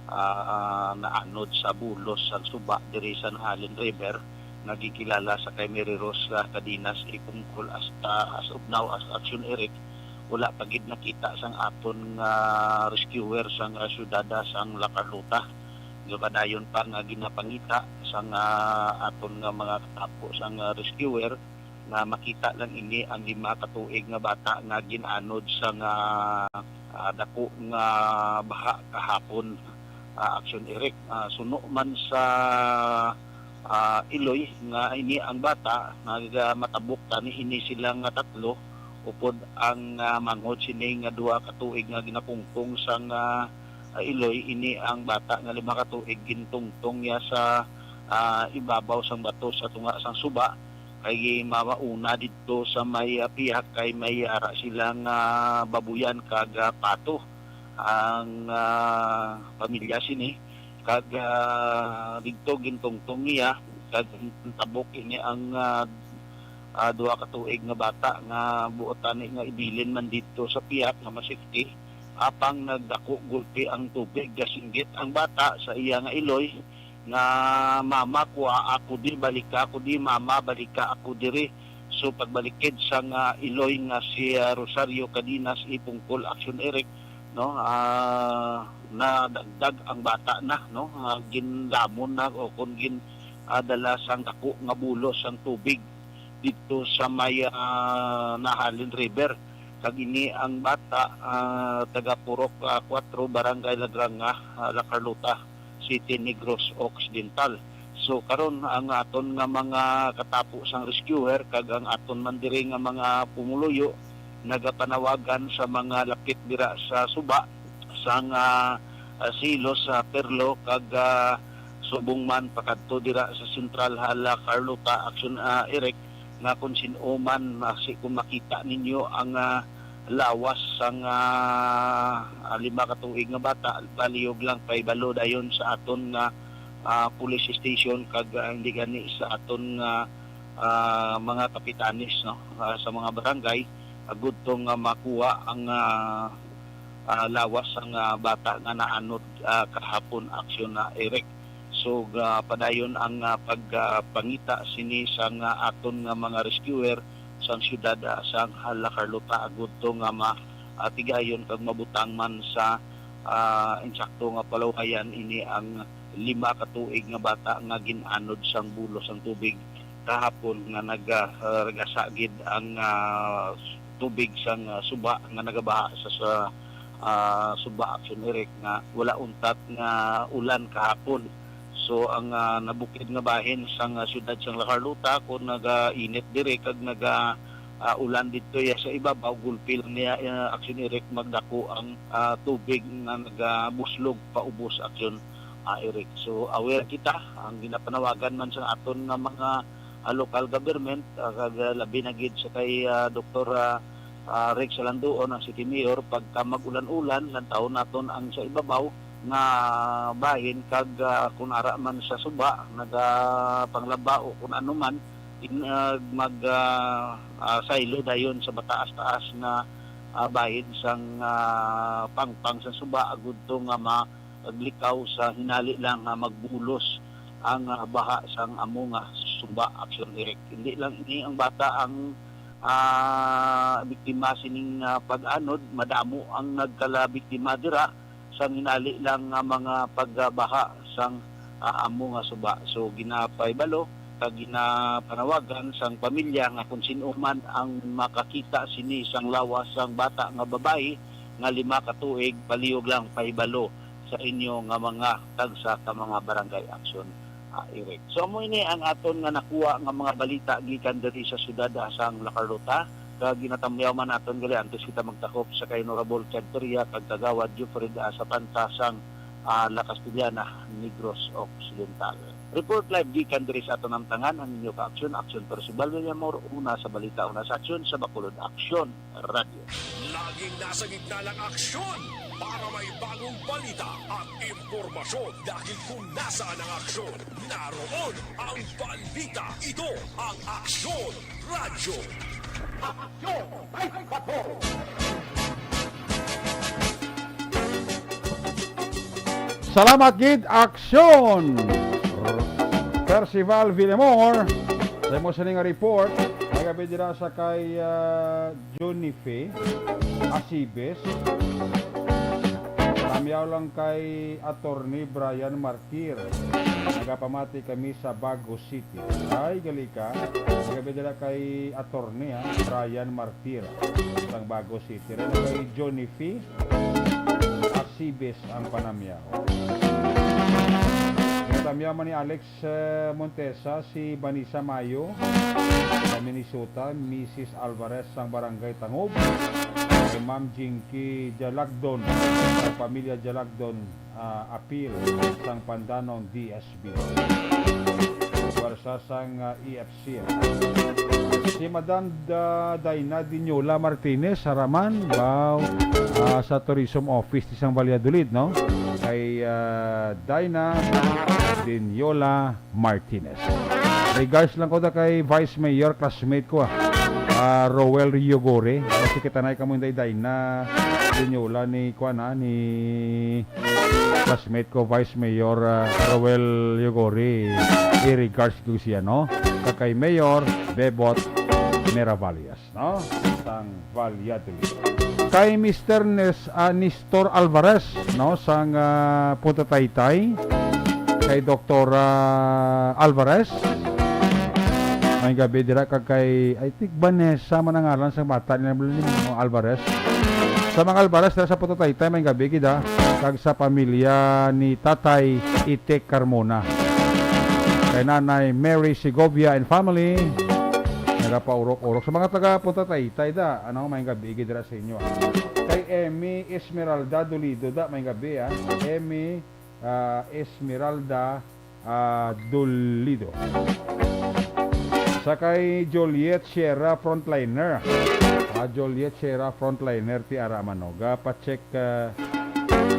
ah, naanod sa bulos sang suba diri sa Nahalin River, nga gikilala sa kay Mary Rose, ah, Cadinas Ipungkol. Hasta as of now, as Action Eric, wala pa gid nakita sang aton nga rescuer sang, ah, syudad, ah, sang La Carlota. Nga padayon pa nga ginapangita sang, ah, aton nga mga katapo sang, ah, rescuer nga makita lang ini ang lima ka tuig nga bata nga gin-anod sang, ah, ah, dako nga baha kahapon, ah, Action Eric. Ah, suno man sa, ah, Iloy nga ini ang bata, nagamatabok tani ini sila nga tatlo, upod ang, ah, manghod sini nga duha ka tuig nga ginakungkong sang, ah, ah, Iloy. Ini ang bata nga lima ka tuig gintungtong niya sa, ah, ibabaw sang bato sa tunga sang suba, kay mauna didto sa may, ah, pihak kay may ara sila nga babuyan kag, ah, pato ang, ah, pamilya sini. Kag, ah, didto gintungtong niya, kag tabok ini ang, ah, ah, duha ka tuig nga bata nga buot tani nga ibilin man didto sa pihak nga ma-safety. Apang nagdako gulpi ang tubig, gasinggit ang bata sa iya nga iloy nga, "Mama, kuha ako di, balika ako di, mama, balika ako diri." So, pagbalikid sang, ah, iloy nga si, ah, Rosario Cadinas Ipungkol, Action Eric, no, ah, nadagdag ang bata na, no, ah, ginlamon na o kung gin, ah, dala sang dako nga bulos ang tubig didto sa may, ah, Nahalin River. Kag ini ang bata, ah, taga Purok, ah, kuwatro, Barangay Lagranga, ah, La Carlota City, Negros Occidental. So, karon ang aton nga mga katapo sang rescuer kag ang aton man diri nga mga pumuluyo nagapanawagan sa mga lapit dira sa suba sang, ah, ah, Silos, sa Perlo kag, ah, subong man pakadto dira sa Central Hall, La Carlota, Action, ah, Eric, nga kung sin-o man, ah, si, kung makita ninyo ang, ah, lawas sang, ah, ah, lima ka tuig nga bata, palihog lang pahibalo dayon sa aton nga, ah, police station kag, ah, hindi gani sa aton nga, ah, mga kapitanes, no, ah, sa mga barangay, agud to nga makuha ang, ah, ah, lawas sang, ah, bata nga naanod, ah, kahapon, Action, ah, Eric. So, ga-, padayon ang, ah, pag, ah, pangita sini sang, ah, aton nga mga rescuer sang siyudad, ah, sang La Carlota, agud to nga ma-, ah, tigayon kag mabutang man sa, ah, insakto nga paluwayan ini ang lima ka tuig nga bata nga gin-anod sang bulos sang tubig kahapon nga nag, ah, ragasa gid ang, ah, tubig sang, ah, suba nga nagabaha sa, sa, ah, suba, Action Eric, nga wala untat nga ulan kahapon. So, ang, ah, nabukid nga bahin sang, ah, siyudad sang La Carlota, kung nagainit diri kag naga, ah, ulan didto ya sa ibabaw, gulpi lang niya, ah, Action Eric, magdako ang, ah, tubig nga nagabuslog paubos, Action, ah, Eric. So, aware kita, ang ginapanawagan man sa aton nga mga, ah, local government, ah, kag, ah, labi na gid sa kay, ah, Doktor, ah, ah, Rex Alanduon, ang City Mayor, pagka mag-ulan-ulan, lantawon naton ang sa ibabaw nga bahin kag, ah, kung ara man sa suba, nagapanglaba o kung ano man, in, ah, mag, ah, ah, saylo dayon sa mataas-taas nga, ah, bahin sang, ah, pangpang sa suba, agud to nga ma-, maglikaw sa hinali lang nga magbulos ang, ah, baha sang amo nga suba, Action Eric. Hindi lang ini ang bata ang, ah, biktima sining, ah, pag-anod, madamo ang nagkalabiktima dira sang hinali lang nga mga pagbaha sang, ah, amo nga suba. So, ginapahibalo kag ginapanawagan sang pamilya nga kung sin-o man ang makakita sini sang lawas sang bata nga babayi nga lima ka tuig, palihog lang pahibalo sa inyo nga mga tagsa ka mga barangay action, ah, Eric. So, amo ini ang aton nga nakuha nga mga balita gikan diri sa siyudad, ah, sang La Carlota, kag ginatamyaw man naton gali antes kita magtakop sa kay Honorable Chad Peria kag Kagawad Jufred, ah, Sapanta sang, ah, La Castellana, Negros Occidental. Report live gikan diri sa aton namtangan ang inyo ka-aksyon, Aksyon Percival Villamor, una sa balita, una sa aksyon, sa Bacolod Aksyon Radyo. Laging nasa gitna ng aksyon, Para may bagong balita at impormasyon, dahil kung nasaan ang aksyon, naroon ang balita. Ito ang Aksyon Radyo. Aksyon! Ay, patrol! Salamat gid, Aksyon! Percival Villamor, sa imo sini nga report, may gabi dira sa kay, ah, Junife Acibes. Palamyaw lang kay Attorney Brian Martir. Nagapamati kami sa Bago City. Ay, gali ka. May gabi dira kay Attorney, ha, Brian Martir, sang Bago City. Rin kay Junife Acibes ang panamyaw. Ginatamiyaw man ni Alex, eh, Montesa, si Vanessa Mayo sa Minnesota, Missus Alvarez sang Barangay Tangob, kay Ma'am Jinky Jalagdon, sa pamilya Jalagdon, ah, Apil sang Pandanon, D S B. Pwersa sang, ah, E F C. Si Madam Da-, Daina Dinyola Martinez, Saraman, wow, ah, sa Tourism Office sang Valladolid, no? Kay, ah, Daina Dinyola Martinez. Regards lang ko da kay Vice Mayor, classmate ko, ah, ah, Roel Yogore. Kasi kita na kamo, Inday Daina Dinyola, ni, kuan, ah, ni classmate ko, Vice Mayor, ah, Roel Yogore. I-regards ko siya, no? Kag kay Mayor Bebot Miravalles, no? Sang Valladolid. Kay Mister Nes-, ah, Nestor Alvarez, no? Sang, ah, Punta Taytay. Kay Doktora Alvarez. May gabi dira kag kay, I think, Vanessa man ang ngalan sang bata nila, no, Alvarez. Sa mga Alvarez dira sa Punta Taytay, may gabi gid, ah. Kag sa pamilya ni Tatay Ite Carmona. Kay Nanay Mary Segovia and family, nagapaurok-urok. Sa mga taga Punta Taytay da, ano, may gabi gid dira sa inyo, ah. Kay Emmy Esmeralda Dolido da, may gabi, ah. Emmy, ah, Esmeralda, ah, Dolido. Sa kay Juliet Sierra Frontliner. Ah, Juliet Sierra Frontliner ti ara man, no? Ga pa-check, ah,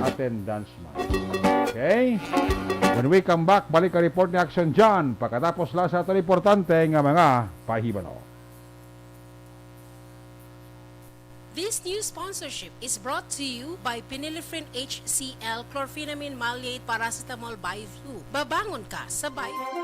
attendance man. Okay? When we come back, balik ang report ni Action John. Pagkatapos lang sa aton importante nga mga pahibalo. This new sponsorship is brought to you by Phenylephrine H C L, Chlorphenamine Maleate, Paracetamol, Biflu. Babangon ka sa Biflu.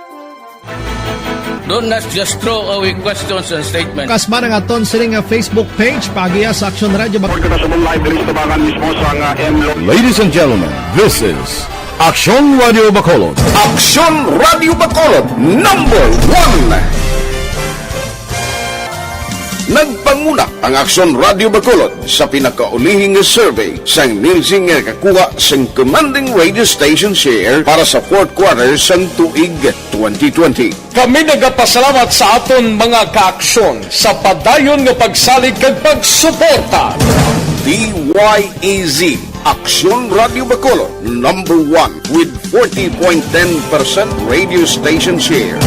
Do not just throw away questions and statements. Kasman ang aton sini nga Facebook page, paagiha sa Aksyon Radio Bac- Report kita sa live diri sa tubangan mismo sa nga M L O. Ladies and gentlemen, this is Aksyon Radio Bacolod. Aksyon Radio Bacolod, number one. Nagpanguna ang Aksyon Radio Bacolod sa pinakaulihing nga survey sang Nielsen nga nakakuha sang commanding radio station share para sa fourth quarter sang tuig twenty twenty. Kami nagapasalamat sa aton mga kaaksyon sa padayon nga pagsalig kag pagsuporta. D Y E Z, Aksyon Radio Bacolod, number one with forty point ten percent radio station share.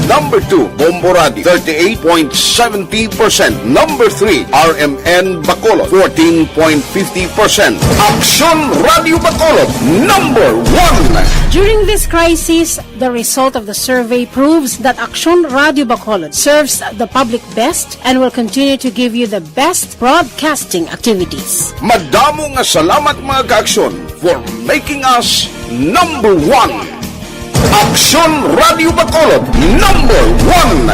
Number two, Bombo Radio, thirty-eight point seventy percent. Number three, R M N Bacolod, fourteen point fifty percent. Aksyon Radio Bacolod, number one. During this crisis, the result of the survey proves that Aksyon Radio Bacolod serves the public best and will continue to give you the best broadcasting activities. Madamo nga salamat, mga kaaksyon, for making us number one. Aksyon Radio Bacolod, number one.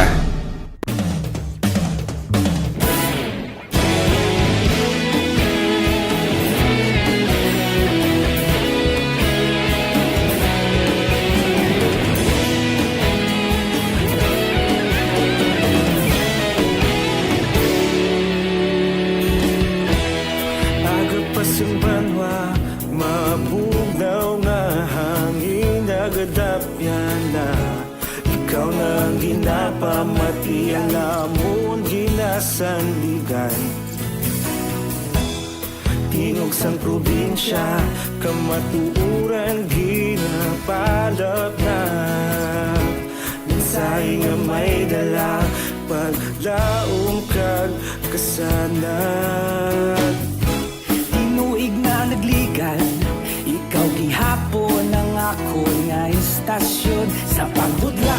Aga pa sang banwa, mabugnaw nga hangin nagadapyan na. Ikaw na ang ginapamati, ang amon ginasandigan. Tingog sang probinsya, kamatuoran ginapalapnap. Mensahe nga may dala, paglaom kag kasanag. Tinuig na naglig-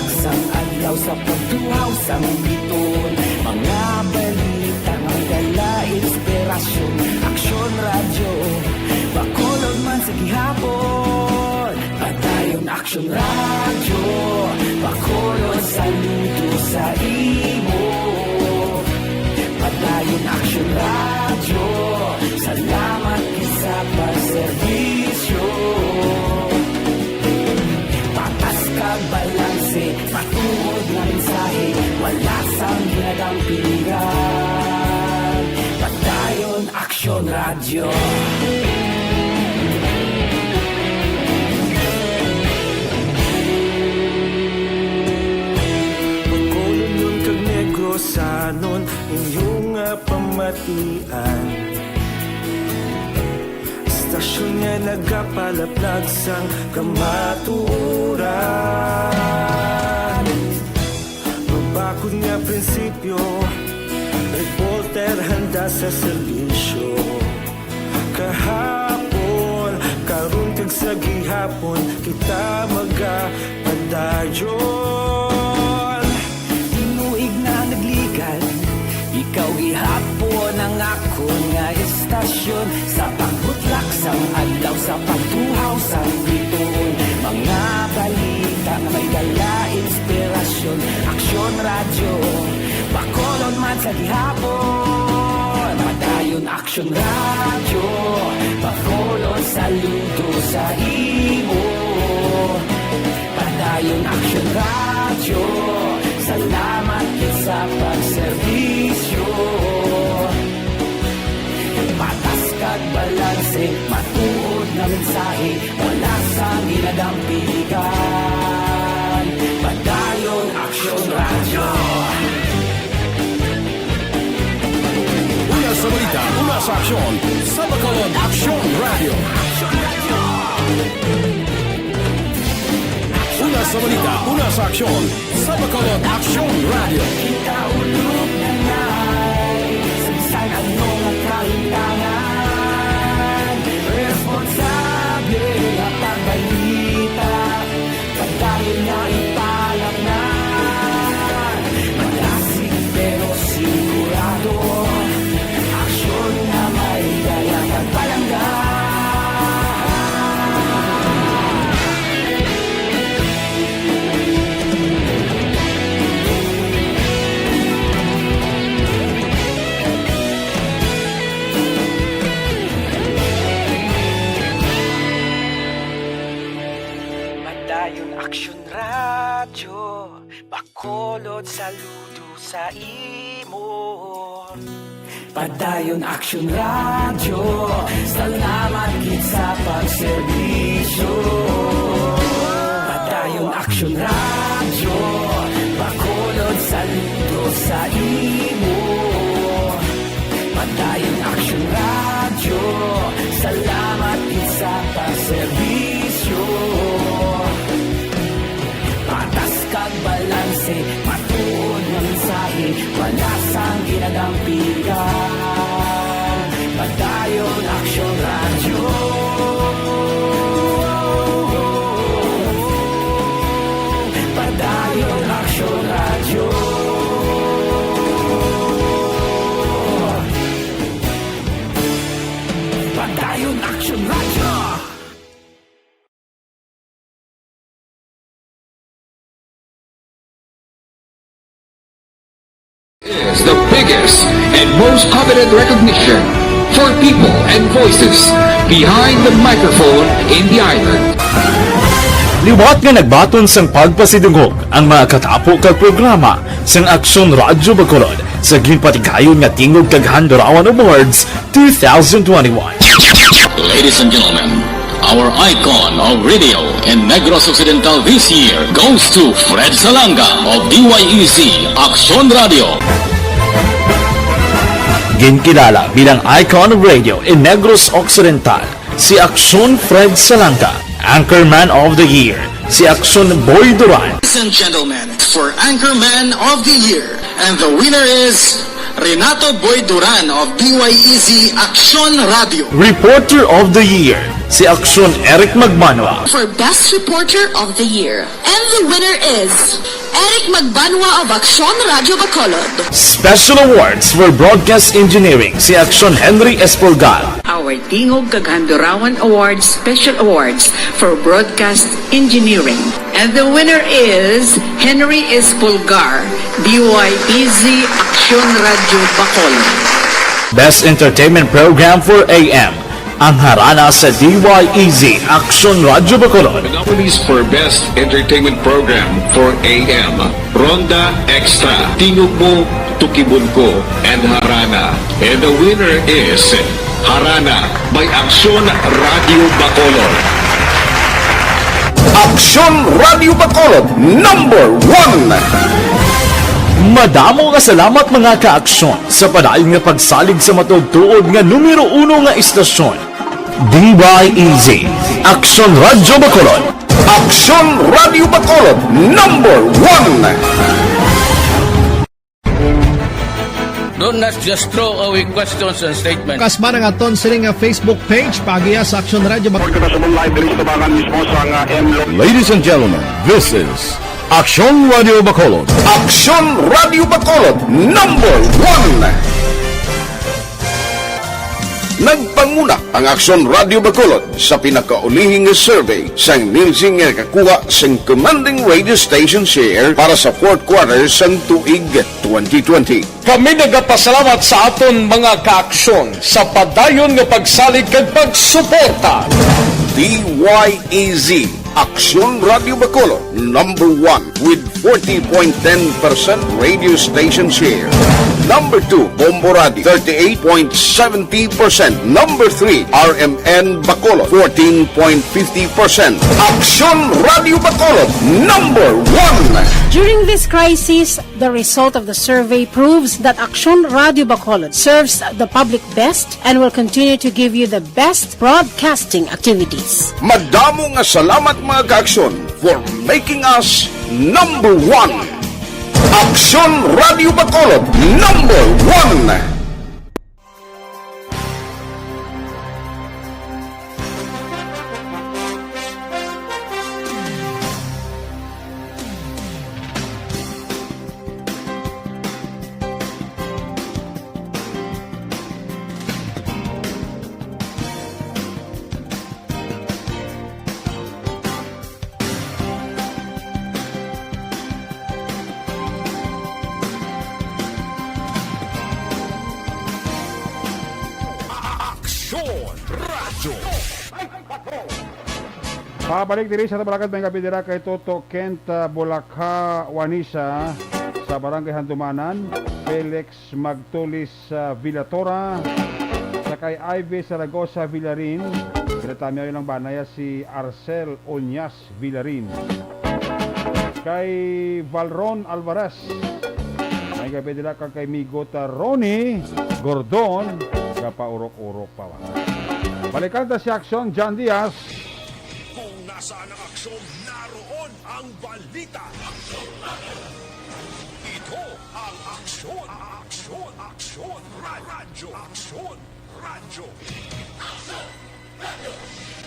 Sang adlaw sa pagtuhaw sang biton, mga balita nga may dala inspirasyon. Aksyon Radyo, Bacolod man sa gihapon. Padayon Aksyon Radyo, Bacolod saludo sa imo. Padayon Aksyon Radyo, salamat gid sa pagserbisyo. Patas kag balanse, matuod nga mensahe, wala sang ginadampigan. Padayon Aksyon Radyo. Bacolodnon kag Negrosanon, inyo nga pamatian. Istasyon nga nagapalaplag sang kamatuoran. Mabakod nga prinsipyo, reporter handa sa serbisyo. Kahapon, karon kag sa gihapon, kita magapadayon. Tinuig na nagligad, ikaw gihapon ang akon nga istasyon. Sa pagbutlak sang adlaw, sa pagtuhaw sang bituon, mga balita nga may dala inspirasyon. Aksyon Radyo, Bacolod man sa gihapon. Padayon Aksyon Radyo, Bacolod saludo sa imo. Padayon Aksyon Radyo, salamat gid sa pagserbisyo. Patas kag balanse, matuod nga mensahe, wala sang ginadampigan. Padayon Aksyon Radyo. Una sa balita, una sa aksyon, sa Bacolod Aksyon Radyo. Una sa balita, una sa aksyon, sa Bacolod Aksyon Radyo. Kita ulog na na'y sa bisan ano nga kahintangan. Responsable nga pagbalita, padayon nga ipalatnan. Malasig pero sigurado, aksyon nga may dala kag palangga. Padayon Aksyon Radyo, Bacolod saludo sa imo. Padayon Aksyon Radyo, salamat gid sa pagserbisyo. Padayon Aksyon Radyo, Bacolod saludo sa imo. Padayon Aksyon Radyo, salamat gid sa pagserbisyo. Patas kag balanse, matuod nga mensahe, wala sang ginadampigan. Padayon Aksyon Radyo. Padayon Aksyon Radyo. Padayon Aksyon Radyo. Is the biggest and most coveted recognition for people and voices behind the microphone in the island. Liwat nga nagbaton sang pagpasidungog ang mga katapo kag programa sang Aksyon Radyo Bacolod sa ginpatigayon nga Tingog kag Handurawan Awards two thousand twenty-one. Ladies and gentlemen, our icon of radio in Negros Occidental this year goes to Fred Salanga of D Y E C Aksyon Radio. Ginkilala bilang icon of radio in Negros Occidental si Aksyon Fred Salanga, Anchorman of the Year si Aksyon Boy Duran. Ladies and gentlemen, for Anchorman of the Year, and the winner is Renato Boy Duran of D Y E Z Aksyon Radio. Reporter of the Year, si Aksyon Eric Magbanwa. For Best Reporter of the Year. And the winner is Eric Magbanwa of Aksyon Radio Bacolod. Special Awards for Broadcast Engineering, si Aksyon Henry Espolgar. Our Tingog kag Handurawan Awards Special Awards for Broadcast Engineering. And the winner is Henry Espolgar, D Y E Z Aksyon Radio Bacolod. Best Entertainment Program for A M, ang Harana sa D Y E Z Aksyon Radio Bacolod. The nominees for Best Entertainment Program for A M, Ronda Extra, Tingog Mo, Tukibon Ko, and Harana. And the winner is Harana by Aksyon Radio Bacolod. Aksyon Radio Bacolod, number one. Madamo nga salamat, mga ka-aksyon, sa padayon nga pagsalig sa matuod-tuod nga numero uno nga istasyon, D Y E Z, Aksyon Radio Bacolod. Aksyon Radio Bacolod, number one. Do not just throw away questions and statements. Kasma ang aton sini nga Facebook page, paagiya sa Aksyon Radio Bacolod. Kita sa live diri sa tubangan mismo sa nga M Lo- Ladies and gentlemen, this is Aksyon Radio Bacolod. Aksyon Radio Bacolod, number one. Nagpanguna ang Aksyon Radio Bacolod sa pinakaulihing nga survey sang Nielsen nga nakakuha sang commanding radio station share para sa fourth quarter sang tuig twenty twenty. Kami nagapasalamat sa aton mga kaaksyon sa padayon nga pagsalig kag pagsuporta. D Y E Z, Aksyon Radio Bacolod, number one with forty point ten percent radio station share. Number two, Bombo Radio, thirty-eight point seventy percent. Number three, R M N Bacolod, fourteen point fifty percent. Aksyon Radio Bacolod, number one. During this crisis, the result of the survey proves that Aksyon Radio Bacolod serves the public best and will continue to give you the best broadcasting activities. Madamo nga salamat, mga kaaksyon, for making us number one. Aksyon Radio Bacolod, number one. Aksyon Radyo. Pabalik diri sa Tabalakad, may gabi dira kay Toto Kent, ah, Bulakha Wanisa sa Barangay Handumanan, Felix Magtulis, ah, Villatora, sa kay Ivy Zaragoza Villarin, kinatamiyaw lang ba naya si Arcel Uñas Villarin. Kay Valron Alvarez, may gabi dira kag kay Migot, ah, Ronnie Gordon, kapaurok-urok pa ba. Balikan ta si Aksyon John Diaz. Kung nasaan ang aksyon, naroon ang balita. Ito ang Aksyon, Aksyon, Aksyon, Ra-, Radyo, Aksyon, Radyo.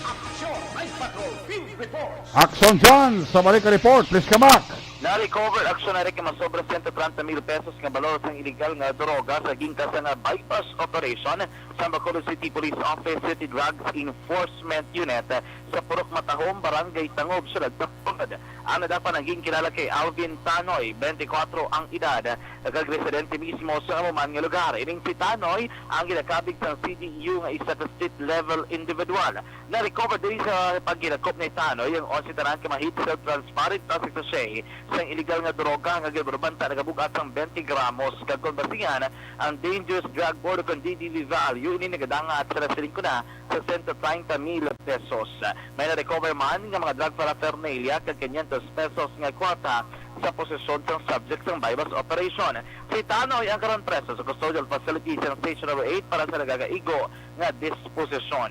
Aksyon, Night Patrol, Field Report. Aksyon John, sa balik ka report, please come back. Na-recover, Aksyon Eric, nga masobra sento treinta mil pesos nga balor sang iligal nga droga sa gingkasa nga buy-bust operation sang Bacolod City Police Office City Drugs Enforcement Unit sa Purok Matahom, Barangay Tangob, Siyudad sa Bacolod. Ang nadakpan ang ginkilala kay Alvin Tanoy, twenty-four ang edad, kag residente mismo sa amo man nga lugar. Ining si Tanoy ang ginakabig sang C D E U nga isa ka street level individual. Na-recover diri sa pagkidakop ni Tanoy ang onse tanan ka mga heat-sealed transparent plastic sachet sang iligal nga droga nga ginbanta nagabug-at sang twenty gramos, kag kon basihan ang dangerous drug border kon D D V value, ini nagadangat sa nasiling ko na sa sento treinta mil pesos. May na-recover man nga mga drug paraphernalia kag quinientos pesos nga kwarta sa posesyon sang subject sang buy-bust operation. Si Tanoy ang karon preso sa custodial facility sa Station Number Eight para sa nagakaigo nga disposisyon.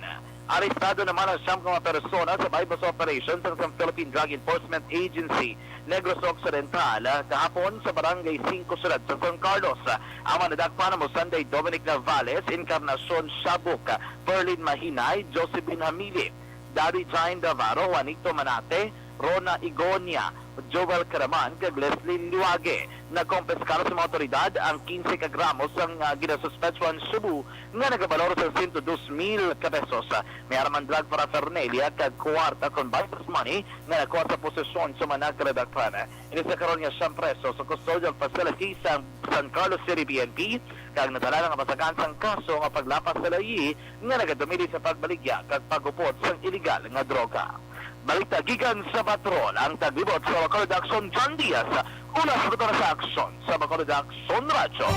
Arestado naman ang siyam ka mga persona sa buy-bust operation sang, sang Philippine Drug Enforcement Agency Negros Occidental, kahapon sa Barangay Cinco, siyudad sa San Carlos. Ang mga nadakpan amo Sunday Dominic Navales, Encarnacion Shabuk, Perlin Mahinay, Josephine Hamili, Daddy Jine Davaro, Juanito Manate, Rona Igonia, Joel Caraman, kag Leslie Liwage. Nagkompiskar sa mga otoridad ang quince ka gramo sang, ah, ginasuspetswang shabu nga nagabalor sa sento dos mil ka pesos. May ara man drug paraphernalia kag kwarta kon buy-bust money nga nakuha sa posesyon sa mga nadakpan. Ini sa karon nga siyang preso sa custodial facility sa San Carlos City P N P, kag nadala na nga basagan sang kaso nga paglapas sa layi nga nagadumili sa pagbaligya kag paghupot sang iligal nga droga. Balita gikan sa patrol, ang taglibot sa Bacolod Aksyon, John Diaz. Una sa Bacolod sa Aksyon, sa Bacolod Aksyon Radyo.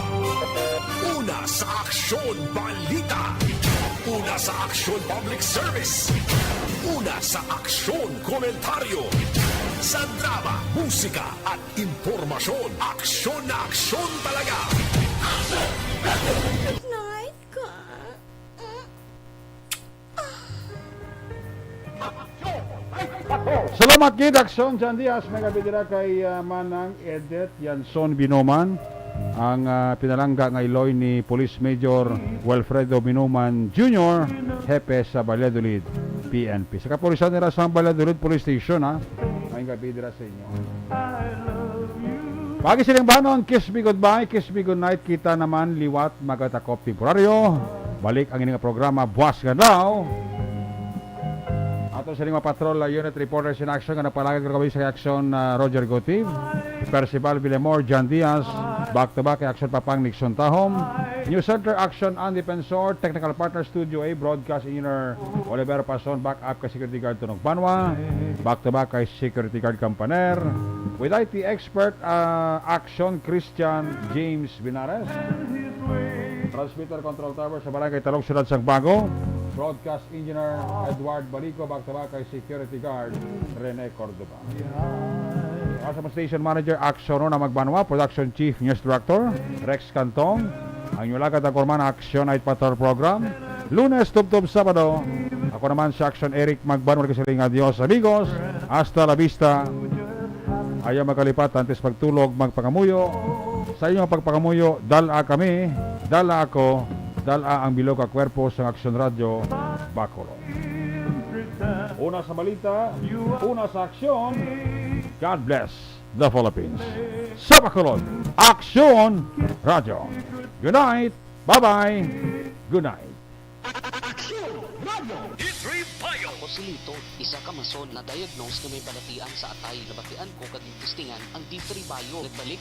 Una sa Aksyon Balita. Una sa Aksyon Public Service. Una sa Aksyon Komentaryo. Sa drama, musika, at impormasyon, aksyon na aksyon talaga. Night ka. Salamat gid, Aksyon John Diaz. May gabi dira kay, ah, Manang Edith Yanson Binoman, ang, ah, pinalangga nga iloy ni Police Major Wilfredo Binoman Junior, hepe sa Valladolid P N P. Sa kapulisan nila sa Valladolid Police Station, ha. May gabi dira sa inyo. Pagi sining banon, kiss me goodbye, kiss me goodnight. Kita naman liwat magatakop temporaryo. Balik ang ining programa buwas nga adlaw. Ato sa mga patrol, uh, unit reporters in action nga napalagag kami sa action, uh, Roger Gotiv, Percival Villamor, John Diaz, back to back kay action Papang Nixon Tahom, News Center action Andy Pensor, technical partner Studio A, broadcast engineer Oliver Pason, back up kay security guard Tunog Banwa, back to back kay security guard Campaner, with I T expert, uh, action Christian James Binares. Transmitter control tower sa Barangay Talog, Siyudad sang Bago. Broadcast engineer Edward Balico, back to back kay security guard Rene Cordova. Ang sa station manager, Action Rona Magbanwa, production chief, news director, Rex Cantong. Ang inyong lagad, ako naman, Action Night Patrol Program. Lunes, tubtob Sabado. Ako naman si Action Eric Magbanwa, nagsiling, "Adios, amigos. Hasta la vista." Ayaw magkalipat, antes pagtulog, magpangamuyo. Sa inyong pagpangamuyo, dala kami, dala ako, dala ang bilog nga kwerpo sang Action Radyo Bacolod. Una sa balita, una sa aksyon. God bless the Philippines. Sa Bacolod, Aksyon Radyo. Good night. Bye-bye. Good night. Aksyon Radyo. History Bio. Ako si Lito, isa ka mason na diagnose nga may balatian sa atay. Nabatian ko kag testingan ang D three Bio. Nagbalik